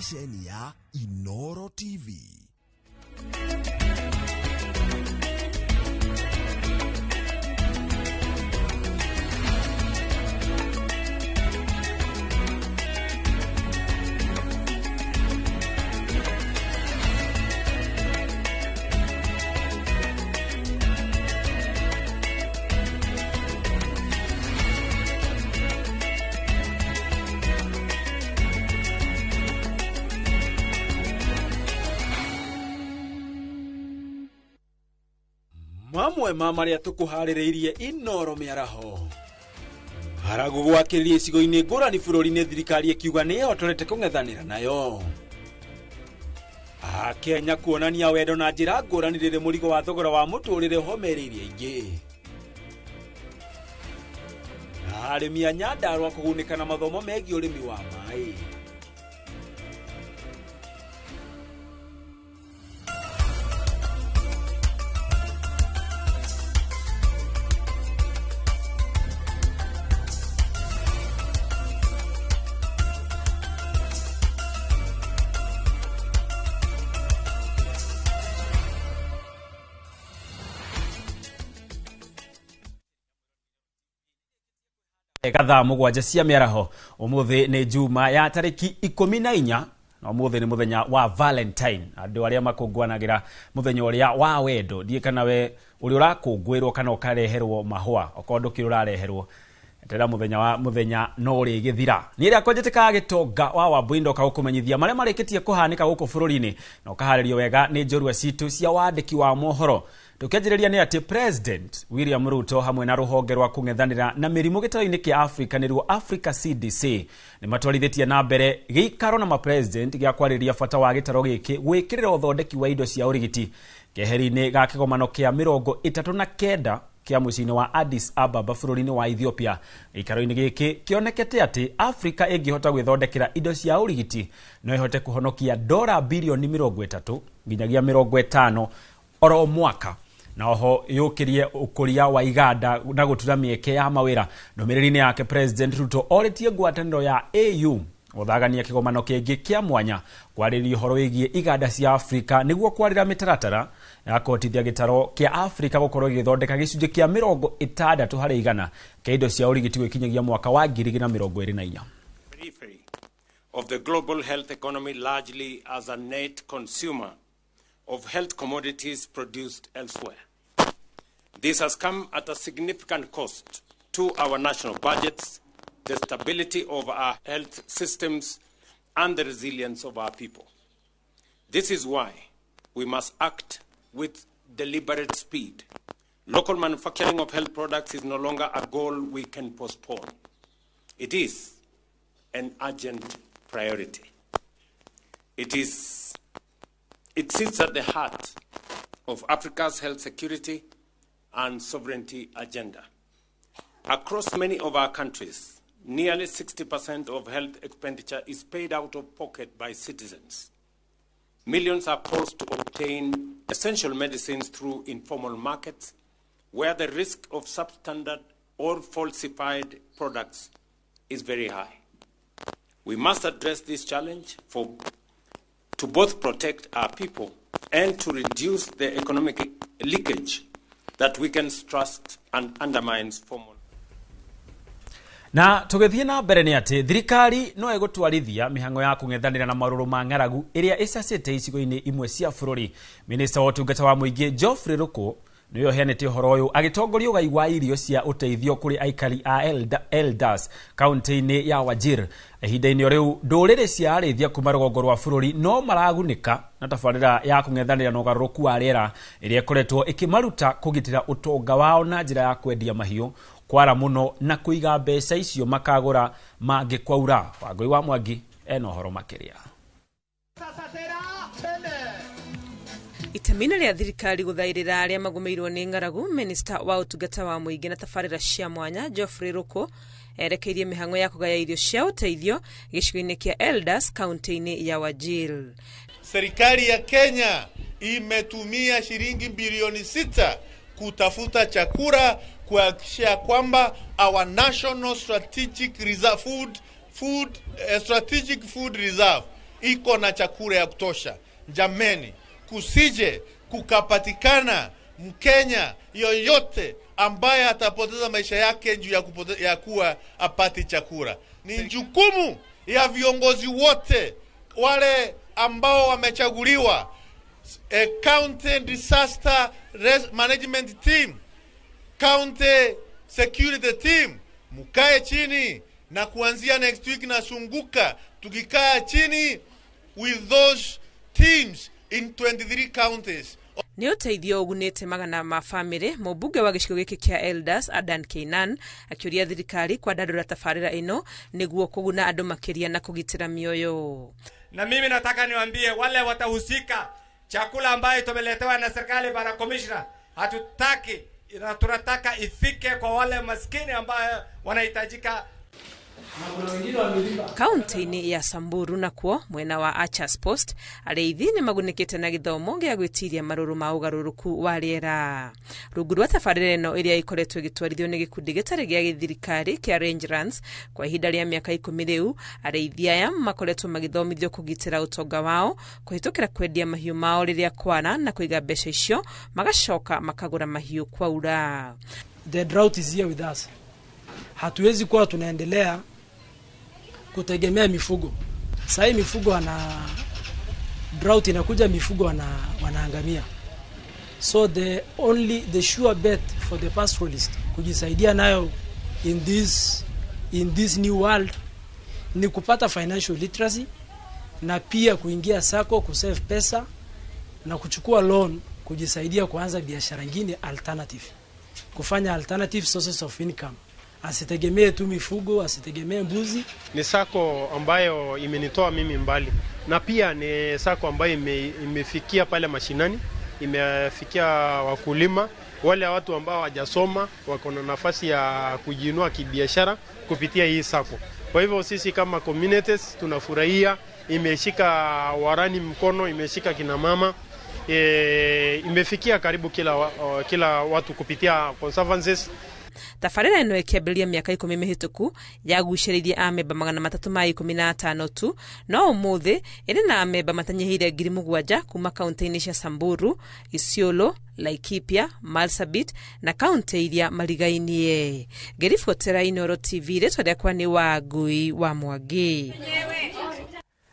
Ceceni ya Inoro TV. Mamwe ma marĩa tũkũharĩrĩirie Inoro mĩaraho. Haragu gwakĩrĩria icigo-inĩ ngũrani bũrũri-inĩ, thirikari ĩkiuga nĩ ĩhotorete kũng'ethanĩra nayo. Akenya kuonania wendo na njĩra ngũrani rĩrĩ mũrigo wa thogora wa mũtũrĩre ũhomereirie aingĩ. Na arĩmi a Nyandarua kũgunĩka na mathomo megiĩ ũrĩmi wa maĩ. Gathaa 7 cia mĩaraho. Ũmũthĩ nĩ Juma ya tarĩki 14, na ũmũthĩ nĩ mũthenya wa Valentine. Andũ arĩa makũngũanagĩra mũthenya ũrĩa wa wendo, ndiĩ kana we ũrĩa ũrakũngũĩrwo kana ũkareherwo mahũa, okorwo ndũkĩrĩ ũrareherwo, eterera mũthenya wa mũthenya no ũrĩgĩthira. Niĩ rĩakwa njĩtĩkaga Gĩtonga wa Wambui, ndoka gũkũmenyithia marĩa marĩkĩtie kũhanĩka gũkũ bũrũri-inĩ, na ũkaharĩrio wega nĩ njorua citũ cia wandĩki wa mohoro. Tũkĩanjĩrĩria nĩ atĩ President William Ruto hamwe na rũhonge rwa kũng'ethanĩra na mĩrimũ gĩtarũ-inĩ kĩa Africa nĩruo Africa CDC nĩ matwarithĩtie na mbere gĩikaro na mapresident gĩa kwarĩrĩria bata wa gĩtarũ gĩkĩ gwĩkĩrĩra ũthondeki wa indo cia ũrigiti keheri-inĩ ga kĩgomano kĩa 39 kĩa mũciĩ-inĩ wa Addis Ababa bũrũri-inĩ wa Ethiopia. Gĩikaro-inĩ gĩkĩ kĩonekete atĩ Africa ĩngĩhota gwĩthondekera indo cia ũrigiti no ĩhote kũhonokia dora bilioni 30 nginyagia 50 oro mwaka, na oho yũkĩrie ũkũria wa iganda na gũtura mĩeke ya mawĩra. Ndũmĩrĩri-inĩ yake, President Ruto orĩtie ngwatanĩro ya AU gũthagania kĩgomano kĩngĩ kĩa mwanya kwarĩrĩria ũhoro wĩgiĩ iganda cia Afrika nĩguo kwarĩra mĩtaratara ya kũhotithia gĩtaro kĩa Afrika gũkorwo gĩgĩthondeka gĩcunjĩ kĩa 60 harĩ igana kĩa indo cia ũrigiti gwĩkinyagia mwaka wa 2024. Periphery of the global health economy largely as a net consumer of health commodities produced elsewhere. This has come at a significant cost to our national budgets, the stability of our health systems, and the resilience of our people. This is why we must act with deliberate speed. Local manufacturing of health products is no longer a goal we can postpone. It is an urgent priority. It sits at the heart of Africa's health security and sovereignty agenda. Across many of our countries, nearly 60% of health expenditure is paid out of pocket by citizens. Millions are forced to obtain essential medicines through informal markets, where the risk of substandard or falsified products is very high. We must address this challenge to both protect our people and to reduce the economic leakage that weakens trust and undermines formal. Na tũgĩthiĩ na mbere nĩ atĩ thirikari no ĩgũtwarithia mĩhang'o ya kũng'ethanĩra na marũrũ ma ng'aragu ĩrĩa ĩcacĩte icigo-inĩ imwe cia bũrũri. Minista wa ũtungata wa mũingĩ Geoffrey Ruku nĩwe ũheanĩte ũhoro ũyũ agĩtongoria ũgai wa irio cia ũteithio kũrĩ aikari a Eldas kaunti-inĩ ya Wajir. Ihinda-inĩ o rĩu ndũrĩrĩ cia arĩithia kuma rũgongo rwa bũrũri no maragunĩka na tabarĩra ya kũng'ethanĩra na ũgarũrũku wa rĩera ĩrĩa ĩkoretwo ĩkĩmaruta kũgitĩra ũtonga wao na njĩra ya kwendia mahiũ kwara mũno na kũiga mbeca icio makagũra mangĩ kwaura. Wangũi wa Mwangi ena ũhoro makĩria. Itemina rĩa thirikari gũthaĩrĩra arĩa magũmĩirwo nĩ ng'aragu, minista wa ũtungata wa mũingĩ na tabarĩra cia mwanya Geoffrey Ruku erekeirie mĩhang'o ya kũgaya irio cia ũteithio gĩcigo-inĩ kĩa Eldas kaunti-inĩ ya Wajir. Serikali ya Kenya imetumia shilingi bilioni 6 kutafuta chakula kuhakikisha kwamba our national strategic reserve food, strategic food reserve iko na chakula ya kutosha. Jameni, kusije kukapatikana Mkenya yoyote ambaye atapoteza maisha yake juu ya kuwa apati chakula. Ni jukumu ya viongozi wote wale ambao wamechaguliwa, County Disaster Management Team, County Security Team, mkae chini na kuanzia next week nasunguka tukikaa chini with those teams in 23 counties. Nĩ ũteithio ũgunĩte magana ma bamĩrĩ. Mũmbunge wa gĩcigo gĩkĩ kĩa Elders Adan Keynan akĩũria thirikari kwandandũra tabarĩra ĩno nĩguo kũguna andũ makĩria na kũgitĩra mĩoyo. Na mimi nataka niwaambie wale watahusika, chakula ambayo tumeletewa na serikali, bwana commissioner, hatutaki na tunataka ifike kwa wale maskini ambayo wanahitajika. Kaunti-inĩ ya Samburu nakuo mwena wa Archers Post, arĩithi nĩ magunĩkĩte na gĩthomo gĩa gwĩtiria marũrũ ma ũgarũrũku wa rĩera. Rungu rwa tabarĩra ĩno ĩrĩa ĩkoretwo ĩgĩtwarithio nĩ gĩkundi gĩtarĩ gĩa gĩthirikari kĩa Rangelands kwa ihinda rĩa mĩaka 10 rĩu, arĩithi aya makoretwo magĩthomithio kũgitĩra ũtonga wao kũhĩtũkĩra kwendia mahiũ mao rĩrĩa kwara na kũiga mbeca icio magacoka makagũra mahiũ kwaura. The drought is here with us. Hatuwezi kuwa tunaendelea kutegemea mifugo. Sasa mifugo wana drought inakuja, mifugo wanaangamia. So the sure bet for the pastoralist kujisaidia nayo in this new world ni kupata financial literacy na pia kuingia sacco, kusave pesa na kuchukua loan kujisaidia kuanza biashara nyingine alternative. Kufanya alternative sources of income. Asitegemee tu mifugo, asitegemee mbuzi. Ni sacco ambayo imenitoa mimi mbali, na pia ni sacco ambayo imefikia pale mashinani, imefikia wakulima, wale watu ambao hawajasoma wako na nafasi ya kujiinua kibiashara kupitia hii sacco. Kwa hivyo sisi kama communities tunafurahia, imeshika warani mkono, imeshika kina mama, imefikia karibu kila watu kupitia conservancies. Tabarĩra ĩno ĩkĩambĩrĩria mĩaka 10 mĩhĩtũku yagucĩrĩirie amemba 315 tu, no ũmũthĩ ĩrĩ na amemba matanyihĩire 7,000 kuma kaunti-inĩ cia Samburu, Isiolo, Laikipia, Marsabit na kaunti iria marigainie. Ngĩribotera Inooro TV, rĩtwa rĩakwa nĩ Wangui wa Mwangi.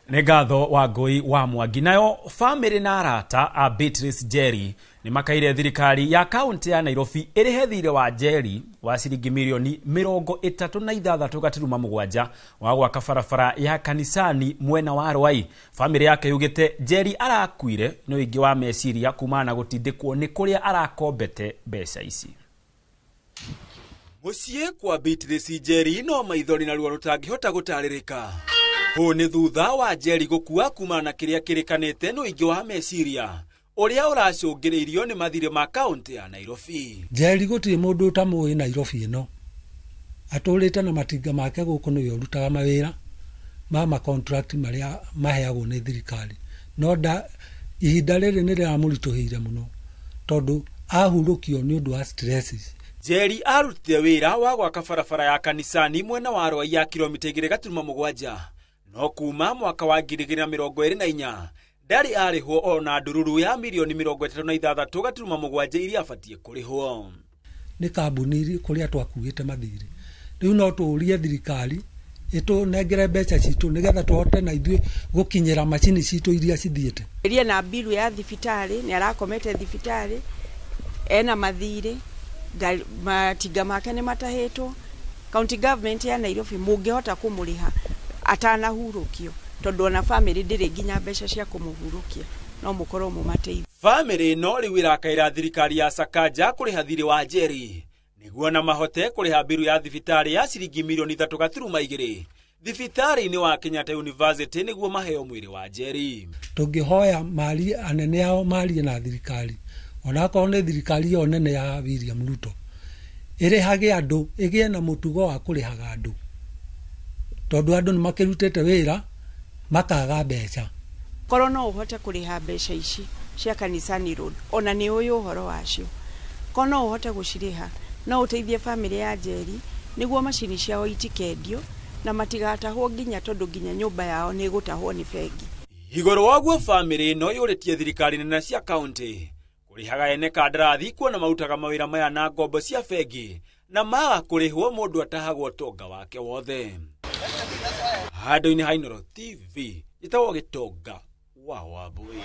Nĩ ngatho Wangui wa Mwangi. Nayo bamĩrĩ na arata a Beatrice Njeri nĩ makaire thirikari ya kaunti ya Nairobi ĩrĩhe thirĩ wa Njeri wa ciringi mirioni 36.7 wa gwaka barabara ya Kanisani mwena wa Rwai. Bamĩrĩ yake yugĩte Njeri arakuire nĩ ũingĩ wa meciria kumana na gũtindĩkwo nĩ kũrĩa arakombete mbeca ici. Mũciĩ kwa Beatrice Njeri no maithori na ruo rũtangĩhota gũtarĩrĩka. Huu nĩ thutha wa Njeri gũkua kumana na kĩrĩa kĩrĩkanĩte nĩ ũingĩ wa meciria ũrĩa ũracũngĩrĩirio nĩ mathirĩ ma kaunti ya Nairobi. Njeri gũtirĩ mũndũ ũtamũĩ Nairobi ĩno, atũrĩte na matinga make gũkũ nĩwe ũrutaga mawĩra ma contract marĩa maheagwo nĩ thirikari, no ihinda rĩrĩ nĩ rĩramũritũhĩire mũno tondũ ahurũkio nĩ ũndũ wa stresses. Njeri arutire wĩra wa gwaka barabara ya Kanisani mwena wa Rwai ya kilomita 2.7, no kuma mwaka wa 2024 ndarĩ arĩhwo ona ndururu ya mirioni 36.7 iria abatiĩ kũrĩhwo. Nĩ kambuni kũrĩa twakuĩte mathirĩ, rĩu no tũũrie thirikari ĩtũnengere mbeca citũ nĩgetha tũhote na ithuĩ gũkinyĩra macini citũ iria cithiĩte. Ĩria na bilu ya thibitarĩ, nĩ arakomete thibitarĩ, ena mathirĩ, matinga make nĩ matahĩtwo. County government ya Nairobi mũngĩhota kũmũrĩha atanahurũkio, tondũ ona family ndĩrĩ nginya mbeca cia kũmũhurũkia, no mũkorwo mũmateithie. Family no rĩu ĩrakaĩra thirikari ya Sakaja kũrĩha thirĩ wa Njeri nĩguo na mahote kũrĩha biru ya thibitarĩ ya ciringi mirioni 3.2 thibitarĩ-inĩ wa Kenyatta University nĩguo maheo mwĩrĩ wa Njeri. Tũngĩhoya mari anene ao marie na thirikari, onakorwo nĩ thirikari ĩyo nene ya William Ruto, ĩrĩhage andũ, ĩgĩe na mũtugo wa kũrĩhaga andũ, tondũ andũ nĩ makĩrutĩte wĩra makaga mbeca. Korwo no ũhote kũrĩha mbeca ici cia Kanisani Road, ona nĩ ũyũ ũhoro wacio, korwo no ũhote gũcirĩha no ũteithie family ya Njeri nĩguo macini ciao itikendio na matigatahwo nginya, tondũ nginya nyũmba yao nĩ ĩgũtahwo nĩ bengi. Igũrũ waguo bamĩrĩ ĩno yũrĩtie thirikari nene cia kaunti kũrĩhaga ene kandarathi kuona marutaga mawĩra maya na ngombo cia bengi na maga kũrĩhwo mũndũ atahagwo ũtonga wake wothe. Handũ-inĩ ha Inooro TV njĩtagwo Gĩtonga wa Wambui.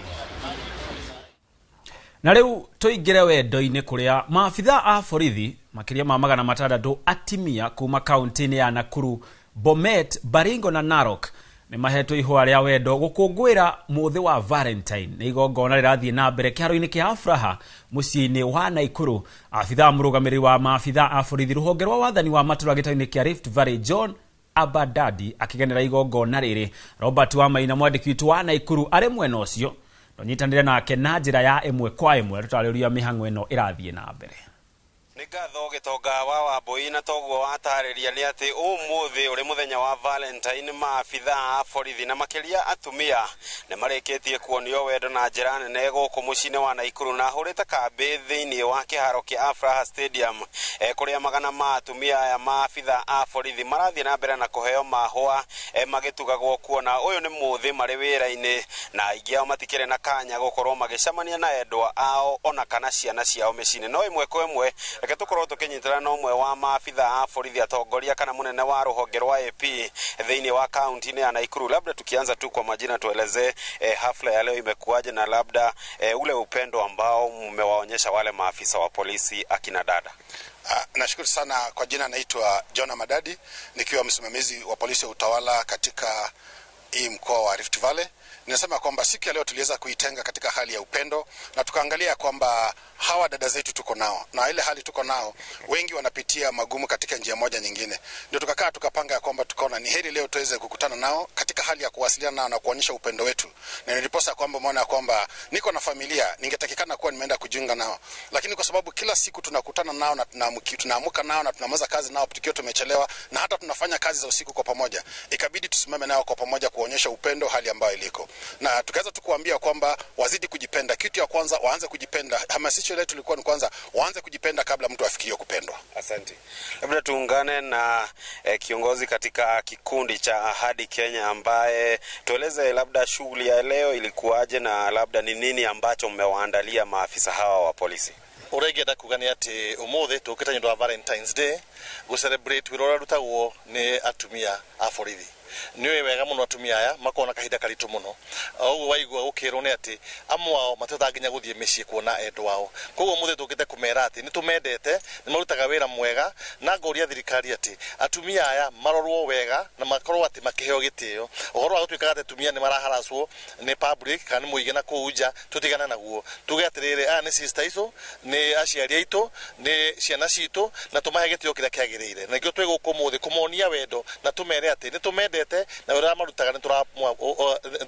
Na rĩu tũingĩre wendo-inĩ kũrĩa maabitha a borithi makĩria ma 600 atimia kuma kaunti-inĩ ya Nakuru, Bomet, Baringo na Narok nĩ mahetwo ihũa rĩa wendo gũkũngũĩra mũthĩ wa Valentine. Nĩ igongona rĩrathiĩ na mbere kĩharo-inĩ kĩa Afraha mũciĩ-inĩ wa Naikuru. Abitha mũrũgamĩrĩri wa maabitha a borithi rũhonge rwa wathani wa matũra gĩtarũ-inĩ kĩa Rift Valley John Abadadi akĩgenera igongona rĩrĩ. Robert Wamaina mwandĩki witũ wa Naikuru arĩ mwena ũcio tũnyitanĩre nake na njĩra ya ĩmwe kwa ĩmwe tũtarĩria mĩhang'o ĩno ĩrathiĩ na mbere. Nĩ ngatho Gĩtonga wa Wambui, na toguo watarĩria nĩ atĩ ũmũthĩ ũrĩ mũthenya wa Valentine maabitha a borithi na makĩria atumia nĩ marĩkĩtie kuonio wendo na njĩra nene gũkũ mũciĩ-inĩ wa Naikuru na hũrĩte kambĩ thĩinĩ wa kĩharo kĩa Afraha Stadium kũrĩa magana ma atumia aya maabitha a borithi marathiĩ na mbere na kũheo mahũa magĩtugagwo kuona ũyũ nĩ mũthĩ marĩ wĩra-inĩ na aingĩ ao matikĩrĩ na kanya gũkorwo magĩcemania na endwa ao ona kana ciana ciao mĩciĩ-inĩ. No ĩmwe kwa ĩmwe reke tũkorwo tũkĩnyitana na ũmwe wa maabitha a borithi atongoria kana mũnene wa rũhonge rwa AP thĩinĩ wa kaunti-inĩ ya Naikuru. Labda tukianza tu kwa majina tueleze hafla ya leo imekuwaje na labda ule upendo ambao mmewaonyesha wale maafisa wa polisi akina dada. Nashukuru sana. Kwa jina naitwa John Madadi nikiwa msimamizi wa polisi wa utawala katika hii mkoa wa Rift Valley. Ninasema kwamba siku ya leo tuliweza kuitenga katika hali ya upendo na tukaangalia kwamba hawa dada zetu tuko nao na ile hali tuko nao, wengi wanapitia magumu katika njia moja nyingine. Ndio tukakaa tukapanga ya kwamba tukaona ni heri leo tuweze kukutana nao katika hali ya kuwasiliana nao na kuonyesha upendo wetu. Na niliposa kwamba umeona kwamba niko na familia, ningetakikana kuwa nimeenda kujiunga nao, lakini kwa sababu kila siku tunakutana nao na tunaamuka nao na tunamaliza kazi nao tukiwa tumechelewa na hata tunafanya kazi za usiku kwa pamoja, ikabidi tusimame nao kwa pamoja kuonyesha upendo hali ambayo iliko. Na tukaweza tu kuambia kwamba wazidi kujipenda. Kitu ya kwanza waanze kujipenda. Hamasisho letu lilikuwa ni kwanza waanze kujipenda kabla mtu afikirie kupendwa. Asante. Labda tuungane na kiongozi katika kikundi cha Ahadi Kenya ambaye tueleze labda shughuli ya leo ilikuwaje na labda ni nini ambacho mmewaandalia maafisa hawa wa polisi. Ũrĩa kuga nĩ atĩ ũmũthĩ tũkĩte nĩ ũndũ wa Valentine's Day gũ celebrate wĩra ũrĩa ũrutagwo nĩ atumia a borithi. Nĩ wega mũno atumia aya makorwo na kahinda karitũ mũno. Ũguo waigua gũkĩrwo nĩ atĩ amwe ao matihotaga nginya gũthiĩ mĩciĩ kuona endwa ao. Koguo ũmũthĩ tũkĩte kũmera atĩ nĩ tũmendete, nĩ marutaga wĩra mwega, na ngoria thirikari atĩ atumia aya marorwo wega na makorwo atĩ makĩheo gĩtĩo. Ũhoro wa gũtuĩkaga atĩ atumia nĩ maraharacwo nĩ public kana nĩ mũingĩ na kũu nja, tũtigane naguo. Tuge atĩrĩrĩ, aya nĩ sister aitũ, nĩ aciari aitũ, nĩ ciana citũ, na tũmahe gĩtĩo kĩrĩa kĩagĩrĩire. Na nĩkĩo twĩ gũkũ ũmũthĩ kũmonia wendo na tũmere atĩ nĩ tũmendete na wĩra marutaga nĩ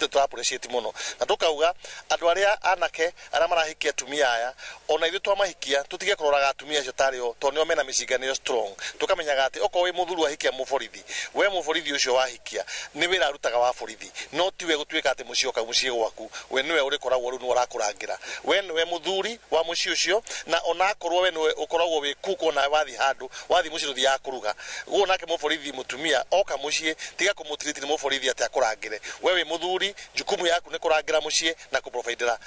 tũra appreciate mũno. Na tũkauga andũ arĩa anake arĩa marahikia atumia aya, ona ithuĩ twamahikia tũtige kũroraga atumia acio tarĩ o, tondũ nĩo mena mĩcinga nĩo strong. Tũkamenyaga atĩ okorwo wĩ mũthuri wahikia mũborithi, we mũborithi ũcio wahikia nĩ wĩra arutaga wa borithi, no tiwe gũtuĩka atĩ mũciĩ oka mũciĩ gwaku, we nĩwe ũrĩkoragwo rĩu nĩwe ũrakũrangĩra, we nĩwe mũthuri wa mũciĩ ũcio, na onakorwo we nĩwe ũkoragwo wĩ kuku ona wathiĩ handũ, wathiĩ mũciĩ ndũthiaga kũruga. Ũguo nake mũborithi mũtumia oka mũciĩ tiga kũmũtiriti nĩ mũborithi atĩ akũrangĩre, we wĩ mũthuri, jukumu yaku nĩ kũrangĩra mũciĩ na kũprovidera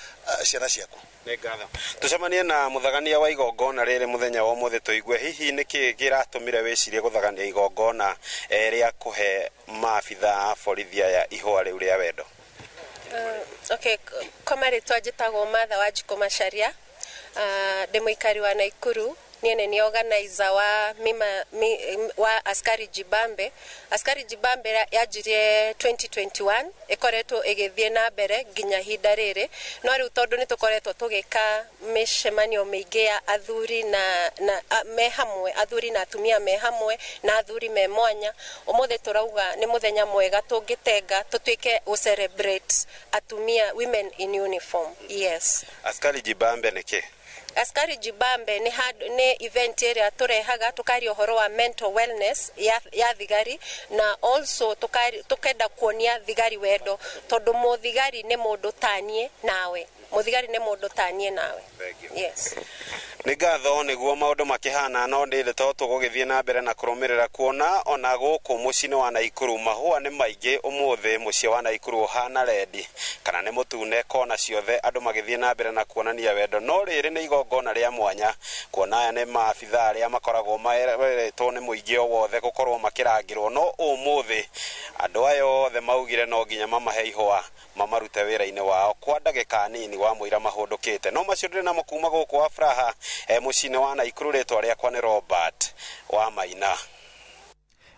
ciana ciaku. Nĩ ngatho. Tũcemanie na mũthagania wa igongona rĩrĩ mũthenya wa ũmũthĩ tũigue hihi nĩkĩ kĩratũmire wĩcirie gũthagania igongona rĩa kũhe maabitha a borithi aya ihũa rĩu rĩa wendo. Okay, kwa marĩtwa njĩtagwo Martha Wanjikũ Macharia, ndĩ mũikari wa Naikuru. Niĩ nĩ organizer wa wa Askari Jibambe. Askari Jibambe yanjirie 2021, ĩkoretwo ĩgĩthiĩ na mbere nginya ihinda rĩrĩ, no rĩu tondũ nĩ tũkoretwo tũgĩka mĩcemanio mĩingĩ ya athuri na me hamwe, athuri na atumia me hamwe na athuri me mwanya, ũmũthĩ tũrauga nĩ mũthenya mwega tũngĩtenga tũtuĩke gũ celebrate atumia, women in uniform. Yes. Askari Jibambe nĩ kĩ? Askari Jibambe nĩ event ĩrĩa tũrehaga tũkaria ũhoro wa mental wellness ya thigari, na also tukenda kuonia thigari wendo, tondũ mũthigari nĩ mũndũ tanie nawe, mũthigari nĩ mũndũ tanie nawe. Yes. Nĩ ngatho nĩguo maũndũ makĩhana, no ndĩndĩ to tũgũgĩthiĩ na mbere na kũrũmĩrĩra kuona ona gũkũ mũciĩ-inĩ wa Naikuru mahũa nĩ maingĩ. Ũmũthĩ mũciĩ wa Naikuru ũhana red kana nĩ mũtune kona ciothe, andũ magĩthiĩ na mbere na kuonania wendo. No rĩrĩ nĩ igongona rĩa mwanya kuona aya nĩ maabitha arĩa makoragwo mareretwo nĩ mũingĩ o wothe gũkorwo makĩrangĩrwo, no ũmũthĩ andũ aya othe maugire no nginya mamahe ihũa mamarute wĩra-inĩ wao kwa ndagĩka nini wa mũira mahũndũkĩte. No macio ndĩrĩ namo kuma gũkũ wa Furaha mũciĩ-inĩ wa Naikuru. Rĩtwa rĩakwa nĩ Robert wa Maina.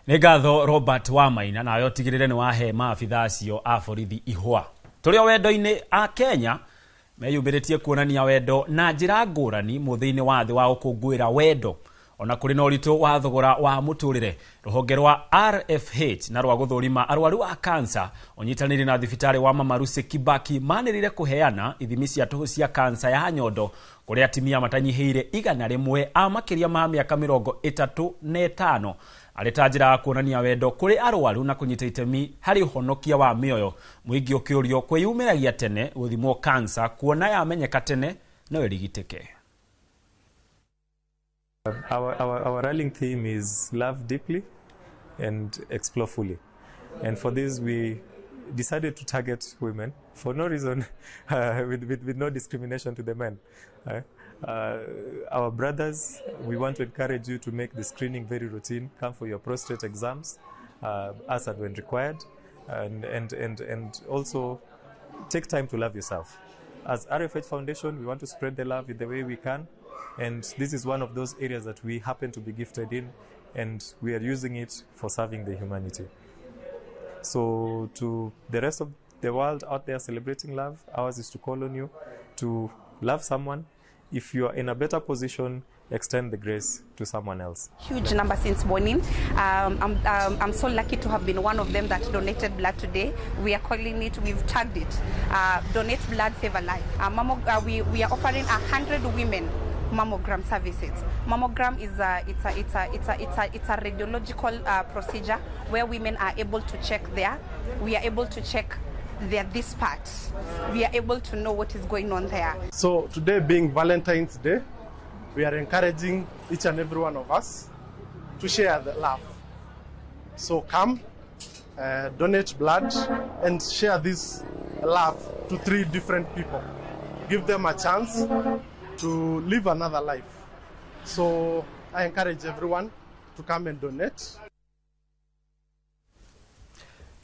Nĩ ngatho Robert wa Maina, nawe ũtigĩrĩre nĩ wahe maabitha acio a borithi ihũa. Tũrĩ o wendo-inĩ, a Kenya meyumĩrĩtie kuonania wendo na njĩra ngũrani mũthĩ-inĩ wa thĩ wa gũkũngũĩra wendo, ona kũrĩ na ũritũ wa thogora wa mũtũrĩre. Rũhonge rwa RFH na rwa gũthũrima arwaru a kansa ũnyitanĩire na thibitarĩ wa Mama Lucy Kibaki manĩrĩire kũheana ithimi cia tũhũ cia kansa ya nyondo kũrĩ atumia matanyihĩire 100 a makĩria ma mĩaka 35, arĩ ta njĩra ya kuonania wendo kũrĩ arwaru na kũnyita itemi harĩ ũhonokia wa mĩoyo. Mũingĩ ũkĩũrio kwĩyumĩragia tene gũthimwo kansa kuona yamenyeka tene no ĩrigitĩke. Our rallying theme is love deeply and explore fully. And for this, we decided to target women for no reason, with no discrimination to the men. Our brothers, we want to encourage you to make the screening very routine. Come for your prostate exams as and when required. And also take time to love yourself. As RFH Foundation, we want to spread the love in the way we can. And this is one of those areas that we happen to be gifted in, and we are using it for serving the humanity. So to the rest of the world out there celebrating love, ours is to call on you to love someone. If you are in a better position, extend the grace to someone else. Huge number since morning. I'm so lucky to have been one of them that donated blood today. We are calling it, we've tagged it, donate blood, save a life. We are offering 100 women mammogram services. Mammogram is a radiological procedure where women are able to check their, we are able to check their this part. We are able to know what is going on there. So today being Valentine's Day, we are encouraging each and every one of us to share the love. So come, donate blood and share this love to 3 different people. Give them a chance to live another life. So I encourage everyone to come and donate.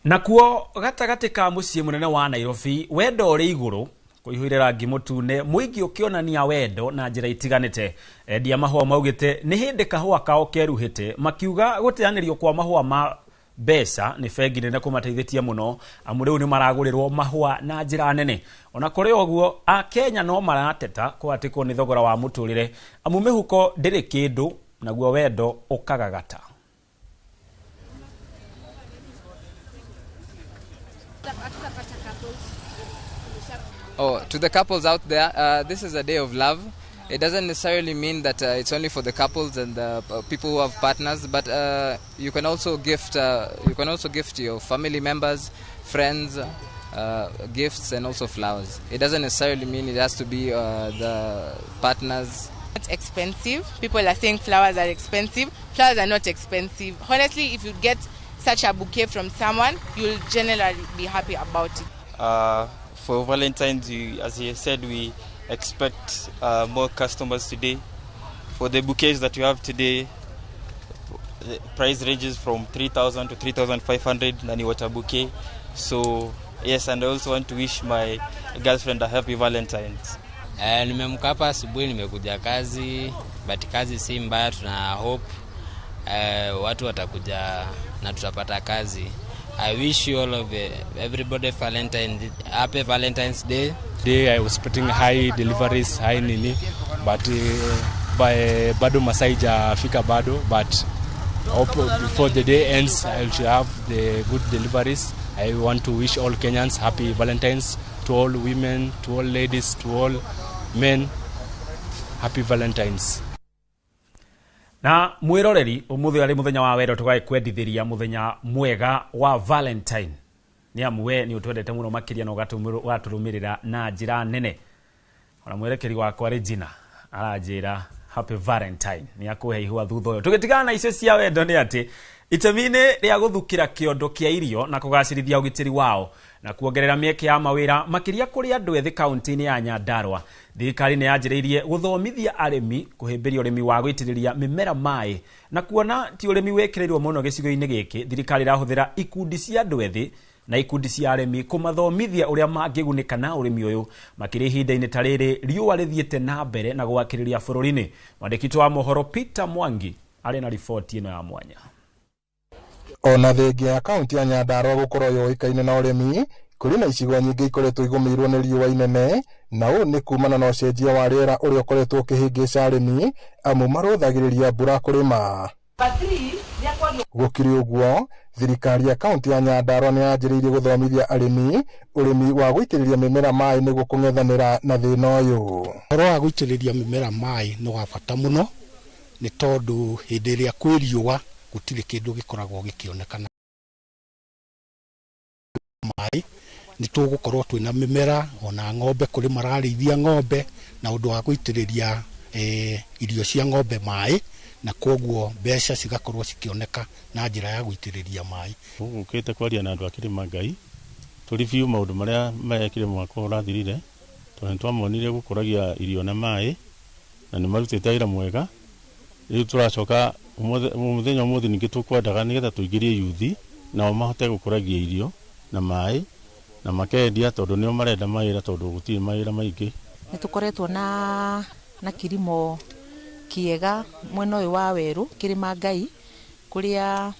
Nakuo gatagatĩ ka mũciĩ mũnene wa Nairobi, wendo ũrĩ igũrũ kũihũire rangi mũtune, mũingĩ ũkĩonania wendo na njĩra itiganĩte. Endia mahũa maugĩte nĩ hĩndĩ kahũa kao keruhĩte, makiuga gũteanĩrio kwa mahũa ma mbeca nĩ bengi nene kũmateithĩtie mũno, amu rĩu nĩ maragũrĩrwo mahũa na njĩra nene. Ona kũrĩ ũguo, Akenya no marateta kũhatĩkwo nĩ thogora wa mũtũrĩre, amu mĩhuko ndĩrĩ kĩndũ naguo wendo ũkagagata. Oh, to the couples out there, this is a day of love. It doesn't necessarily mean that it's only for the couples and the people who have partners, but you can also gift. You can also gift your family members, friends, gifts, and also flowers. It doesn't necessarily mean it has to be the partners. It's expensive. People are saying flowers are expensive. Flowers are not expensive. Honestly, if you get such a bouquet from someone, you'll generally be happy about it. For Valentine's, as he said, we expect more customers today. For the bouquets that you have today, the price ranges from 3,000 to 3,500 nani water bouquet. So yes, and I also want to wish my girlfriend a happy Valentine's. Nimeamka hapa asubuhi, nimekuja kazi, but kazi si mbaya, tuna hope watu watakuja na tutapata kazi. I wish you all of everybody Valentine, happy Valentine's Day. Today I was expecting high deliveries, high nini, but by bado masaa haijafika bado, but hope before the day ends I should have the good deliveries. I want to wish all Kenyans happy Valentine's, to all women, to all ladies, to all men, happy Valentine's. Na mwiroreri umuthi ari muthenya wa wendo tugakwendithiria muthenya mwega wa Valentine. Ni amu we ni utwendete muno makiria na ugaturumirira na njira nene. Ona mwerekeri wakwa Regina Aranjĩra happy Valentine nĩ akũhe ihũa thutha ũyũ. Tũgĩtigana na icio cia wendo nĩ atĩ itemi-inĩ rĩa gũthukĩra kĩondo kĩa irio na kũgacĩrithia ũgitĩri wao na kuongerera mĩeke ya mawĩra makĩria kũrĩ andũ ethĩ kaunti-inĩ ya Nyandarua, thirikari nĩ yanjĩrĩirie gũthomithia arĩmi kũhĩmbĩria ũrĩmi wa gũitĩrĩria mĩmera maĩ. Na kuona ti ũrĩmi wĩkĩrĩirwo mũno gĩcigo-inĩ gĩkĩ, thirikari ĩrahũthĩra ikundi cia andũ ethĩ na ikundi cia arĩmi kũmathomithia ũrĩa mangĩgunĩka na ũrĩmi ũyũ, makĩria ihinda-inĩ ta rĩrĩ riũa rĩthiĩte na mbere na gwakĩrĩria bũrũri-inĩ. Mwandĩki witũ wa mohoro Peter Mwangi arĩ na riboti ĩno ya mwanya. Ona thengia ya kaunti ya Nyandarua gũkorwo yũĩkaine na ũrĩmi, kũrĩ na icigo nyingĩ ikoretwo igũmĩirwo nĩ riũa inene, na ũũ nĩ kumana na ũcenjia wa rĩera ũrĩa ũkoretwo ũkĩhĩngĩca arĩmi amu marũthagĩrĩria mbura kũrĩma. Gũkĩrĩ ũguo, thirikari ya kaunti ya Nyandarua nĩ yanjĩrĩirie gũthomithia arĩmi ũrĩmi wa gũitĩrĩria mĩmera maĩ nĩguo kũng'ethanĩra na thĩna ũyũ. Ũhoro wa gũitĩrĩria mĩmera maĩ nĩ wa bata mũno, nĩ tondũ hĩndĩ ĩrĩa kwĩ riũa gũtirĩ kĩndũ gĩkoragwo gĩkĩonekana maĩ. Nĩ tũgũkorwo twĩna mĩmera ona ng'ombe, kũrĩ mararĩithia ng'ombe na ũndũ wa gũitĩrĩria irio cia ng'ombe maĩ, na koguo mbeca cigakorwo cikĩoneka na njĩra ya gũitĩrĩria maĩ. Gũkĩte kwaria na andũ a Kĩrĩma Ngai tũ review maũndũ marĩa marekire mwaka ũrathirire, tondũ nĩ twamonire gũkũragia irio na maĩ na nĩ marutĩte wĩra mwega. Rĩu tũracoka mũthenya ũmũthĩ ningĩ tũkwendaga nĩgetha tũingĩrie yuthi nao mahote gũkũragia irio na maĩ na makendia, tondũ nĩo marenda mawĩra, tondũ gũtirĩ mawĩra maingĩ. Nĩ tũkoretwo na kirimo kiega mwena ũyũ wa werũ Kĩrĩma Ngai, kũrĩa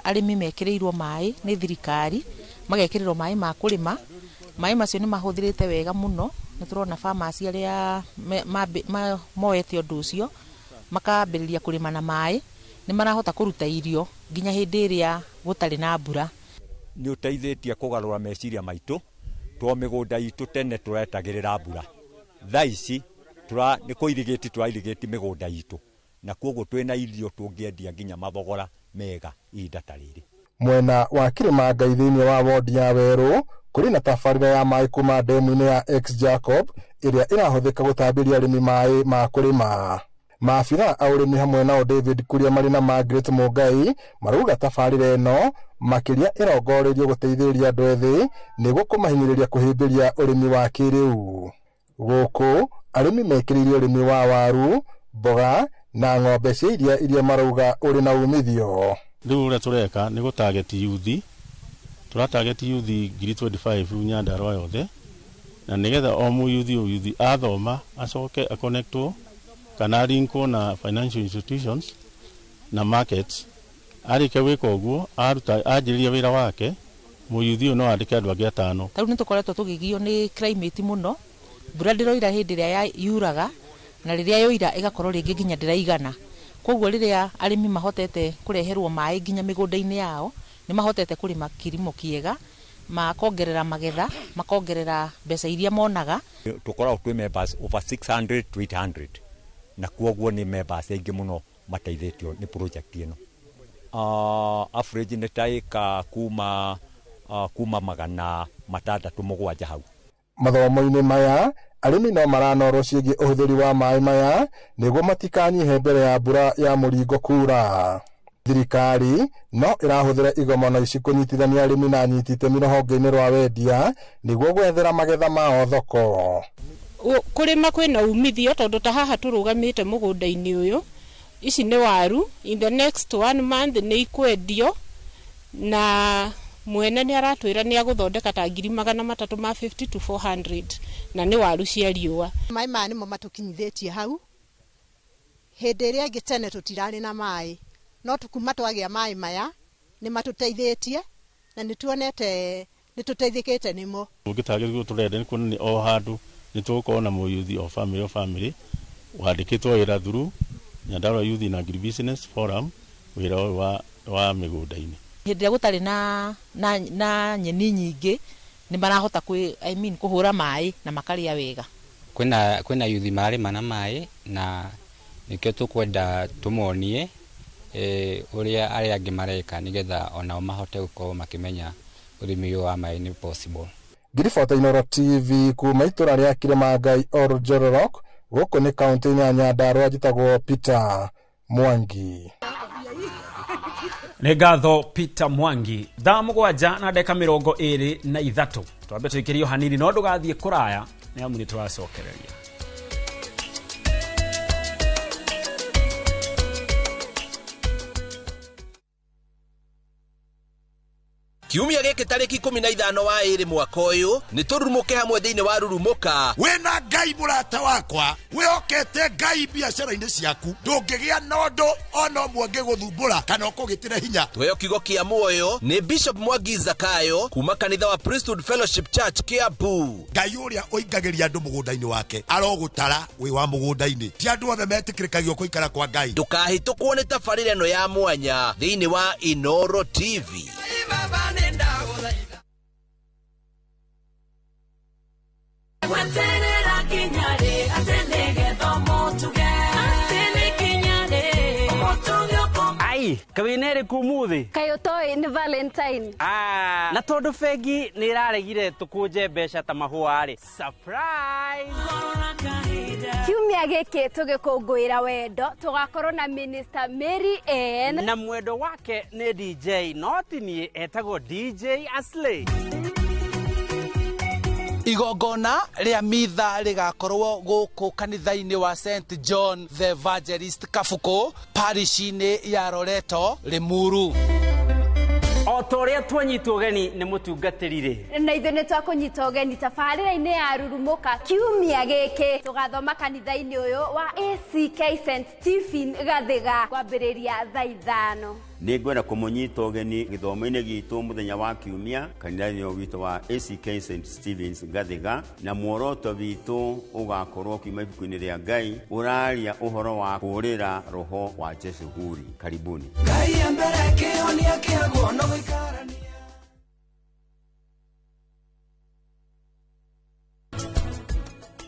arĩmi mekĩrĩirwo maĩ nĩ thirikari, magekĩrĩrwo maĩ ma kũrĩma. Maĩ macio nĩ mahũthĩrĩte wega mũno, nĩ tũrona farmers arĩa moete ũndũ ũcio makambĩrĩria kũrĩma na maĩ, nĩ marahota kũruta irio nginya hĩndĩ ĩrĩa gũtarĩ na mbura. Nĩ ũteithĩtie kũgarũra meciria maitũ, to mĩgũnda itũ tene tũretagĩrĩra mbura, thaa ici nĩ kũirigĩti tũrairigĩti mĩgũnda itũ, na koguo twĩna irio tũngĩendia nginya mathogora mega ihinda ta rĩrĩ. Mwena wa Kĩrĩma Ngai thĩinĩ wa wodi ya Werũ kũrĩ na tabarĩra ya maĩ kuma ndemu-inĩ ya Ex Jacob ĩrĩa ĩrahũthĩka gũtambĩria arĩmi maĩ ma kũrĩma. Maabithaa a ũrĩmi hamwe nao David Kuria marĩ na Margaret Mũngai marauga tabarĩra ĩno makĩria ĩrongoreirio gũteithĩrĩria andũ ethĩ nĩguo kũmahinyĩrĩria kũhĩmbĩria ũrĩmi wa kĩrĩu. Gũkũ arĩmi mekĩrĩire ũrĩmi wa waru, mboga na ng'ombe cia iria iria marauga ũrĩ na umithio. Rĩu ũrĩa tũreka nĩ gũtageti yuthi, tũratageti yuthi 25,000 Nyandarua yothe, na nĩgetha o mũyuthi o yuthi athoma acoke aconnectwo kana linkwo na financial institutions na markets. Arĩkia gwĩka ũguo, aruta anjĩrĩria wĩra wake, mũyuthi ũyũ no andĩke andũ angĩ 5. Ta rĩu nĩ tũkoretwo tũkĩgio nĩ climate mũno, mbura ndĩroira hĩndĩ ĩrĩa yuraga, na rĩrĩa yoira ĩgakorwo rĩngĩ nginya ndĩraigana. Koguo rĩrĩa arĩmi mahotete kũreherwo maĩ nginya mĩgũnda-inĩ yao, nĩ mahotete kũrĩma kirimo kĩega, makongerera magetha, makongerera mbeca iria monaga. Tũkoragwo twĩ members over 600 to 800, na koguo nĩ members aingĩ mũno mateithĩtio nĩ project ĩno. Average nĩ ta ĩka kuma 607 hau. Mathomo-inĩ maya arĩmi no maranorwo ciĩgiĩ ũhũthĩri wa maĩ maya nĩguo matikanyihe mbere ya mbura ya mũringo kura. Thirikari no ĩrahũthĩra igomano ici kũnyitithania arĩmi na anyiti itemi rũhonge-inĩ rwa wendia nĩguo gwethera magetha mao thoko. Kũrĩma kwĩna umithio, tondũ ta haha tũrũgamĩte mũgũnda-inĩ ũyũ, ici nĩ waru, in the next 1 month nĩ ikwendio, na mwene nĩ aratwĩra nĩ agũthondeka ta 350 to 400, na nĩ waru cia riũa. Maĩ maya nĩmo matũkinyithĩtie hau, hĩndĩ ĩrĩa ĩngĩ tene tũtirarĩ na maĩ, no kuma twagĩa maĩ maya nĩ matũteithĩtie na nĩ tuonete nĩ tũteithĩkĩte nĩmo. Ũngĩtagĩrĩrwo tũrenda nĩ kuona nĩ o handũ nĩ tũgũkorwo na mũyuthi o family o family wandĩkĩtwo wĩra through Nyandarua Youth in Agribusiness Forum, wĩra ũyũ wa mĩgũnda-inĩ. Hĩndĩ ĩrĩa gũtarĩ na nyeni nyingĩ nĩ marahota kũhũra maĩ na makarĩa wega. Kwĩna yuthi mararĩma na maĩ, na nĩkĩo tũkwenda tũmonie ũrĩa arĩa angĩ mareka nĩgetha onao mahote gũkorwo makĩmenya ũrĩmi ũyũ wa maĩ nĩ possible. Ngiribota Inooro TV kuma itũra rĩa Kĩrĩma Ngai Oljororok, Gũkũ nĩ kaunti ya Nyandarua, njĩtagwo Peter Mwangi. Nĩ ngatho Peter Mwangi. Thaa 7:23, twambe tũikĩrio hanini, no ndũgathiĩ kũraya nĩ amu nĩ tũracokereria. Kiumia gĩkĩ tarĩki 15 wa 2 mwaka ũyũ nĩ tũrurumũke hamwe thĩinĩ wa Rurumũka. Wĩna Ngai mũrata wakwa, wĩhokete Ngai biacara-inĩ ciaku, ndũngĩgĩa na ũndũ ona ũmwe ũngĩgũthumbũra kana ũkũgĩtĩre hinya. Tuheo kiugo kĩa muoyo nĩ Bishop Mwangi Zakayo kuma kanitha wa Priesthood Fellowship Church Kiambu. Ngai ũrĩa ũingagĩria andũ mũgũnda-inĩ wake arogũtara wĩ wa mũgũnda-inĩ. Ti andũ othe metĩkĩrĩkagio kũikara kwa Ngai. Ndũkahĩtũkwo nĩ tabarĩra ĩno ya mwanya thĩinĩ wa Inoro TV. Ai, kawinere kumuthi. Kaĩ ũtoĩ nĩ Valentine. Ah, na tondu bengi nĩ ĩraregire tũkũnje mbeca ta mahũa rĩ. Surprise! Kiumia gĩkĩ tũgĩkũngũĩra wendo tũgakorwo na Minister Mary Ann na mwendo wake nĩ DJ, no ti niĩ, etagwo DJ Asley. Igongona rĩa mitha rĩgakorwo gũkũ kanitha-inĩ wa St John the Evangelist Kabuku, parish-inĩ ya Loreto, Limuru. O ta ũrĩa twanyitwo ũgeni nĩ mũtungatĩri rĩ, na ithuĩ nĩ twakũnyita ũgeni tabarĩra-inĩ ya Rurumũka kiumia gĩkĩ tũgathoma kanitha-inĩ ũyũ wa ACK St Stephen Gathiga kwambĩrĩria thaa 5. Nĩ ngwenda kũmũnyita ũgeni gĩthomo-inĩ gitũ mũthenya wa kiumia kanitha-inĩ witũ wa ACK St Stevens Gathiga, na muoroto witũ ũgakorwo kiuma ibuku-inĩ rĩa Ngai ũraria ũhoro wa kũũrĩra roho wa Jezebeli. Karibuni. Ngai mbere kĩhonia kĩagwo no gũikarania.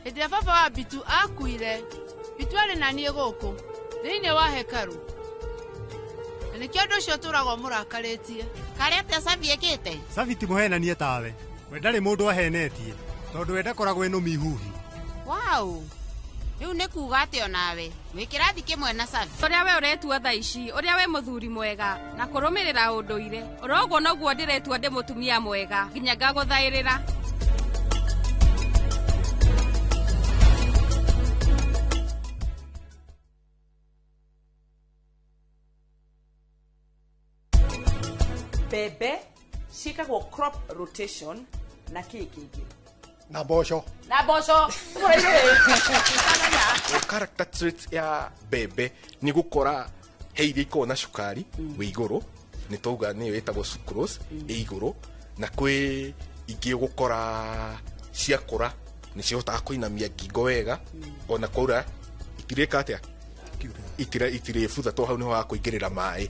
Hĩndĩ ĩrĩa baba wa Bitu akuire, Bitu arĩ na niĩ gũkũ thĩinĩ wa hekarũ, na nĩkĩo ũndũ ũcio ũtũũraga ũmũrakarĩtie. Karĩ atĩa Savi ĩkĩte? Savi ti mũhenanie tawe, we ndarĩ mũndũ ahenetie, tondũ we ndakoragwo ĩ nũmi huhi. Wow, rĩu nĩ kuuga atĩ onawe wĩ kĩrathi kĩmwe na Savi. Ũrĩa we ũretua thaa ici, ũrĩa we mũthuri mwega na kũrũmĩrĩra ũndũire, ũroguo noguo ndĩretua ndĩ mũtumia mwega nginya ngagũthaĩrĩra. Mbembe ciĩkagwo crop rotation na kĩ kĩngĩ? Na mboco. Na mboco. Character traits ya mbembe nĩ gũkora he iria ikoragwo na cukari wĩ igũrũ, nĩ twauga nĩyo ĩtagwo sucrose ĩ igũrũ, na kwĩ ingĩ ũgũkora ciakũra nĩ cihotaga kũinamia ngingo wega, ona kwaura itirĩka atĩa, itirĩbutha, to hau nĩho hakũingĩrĩra maĩ.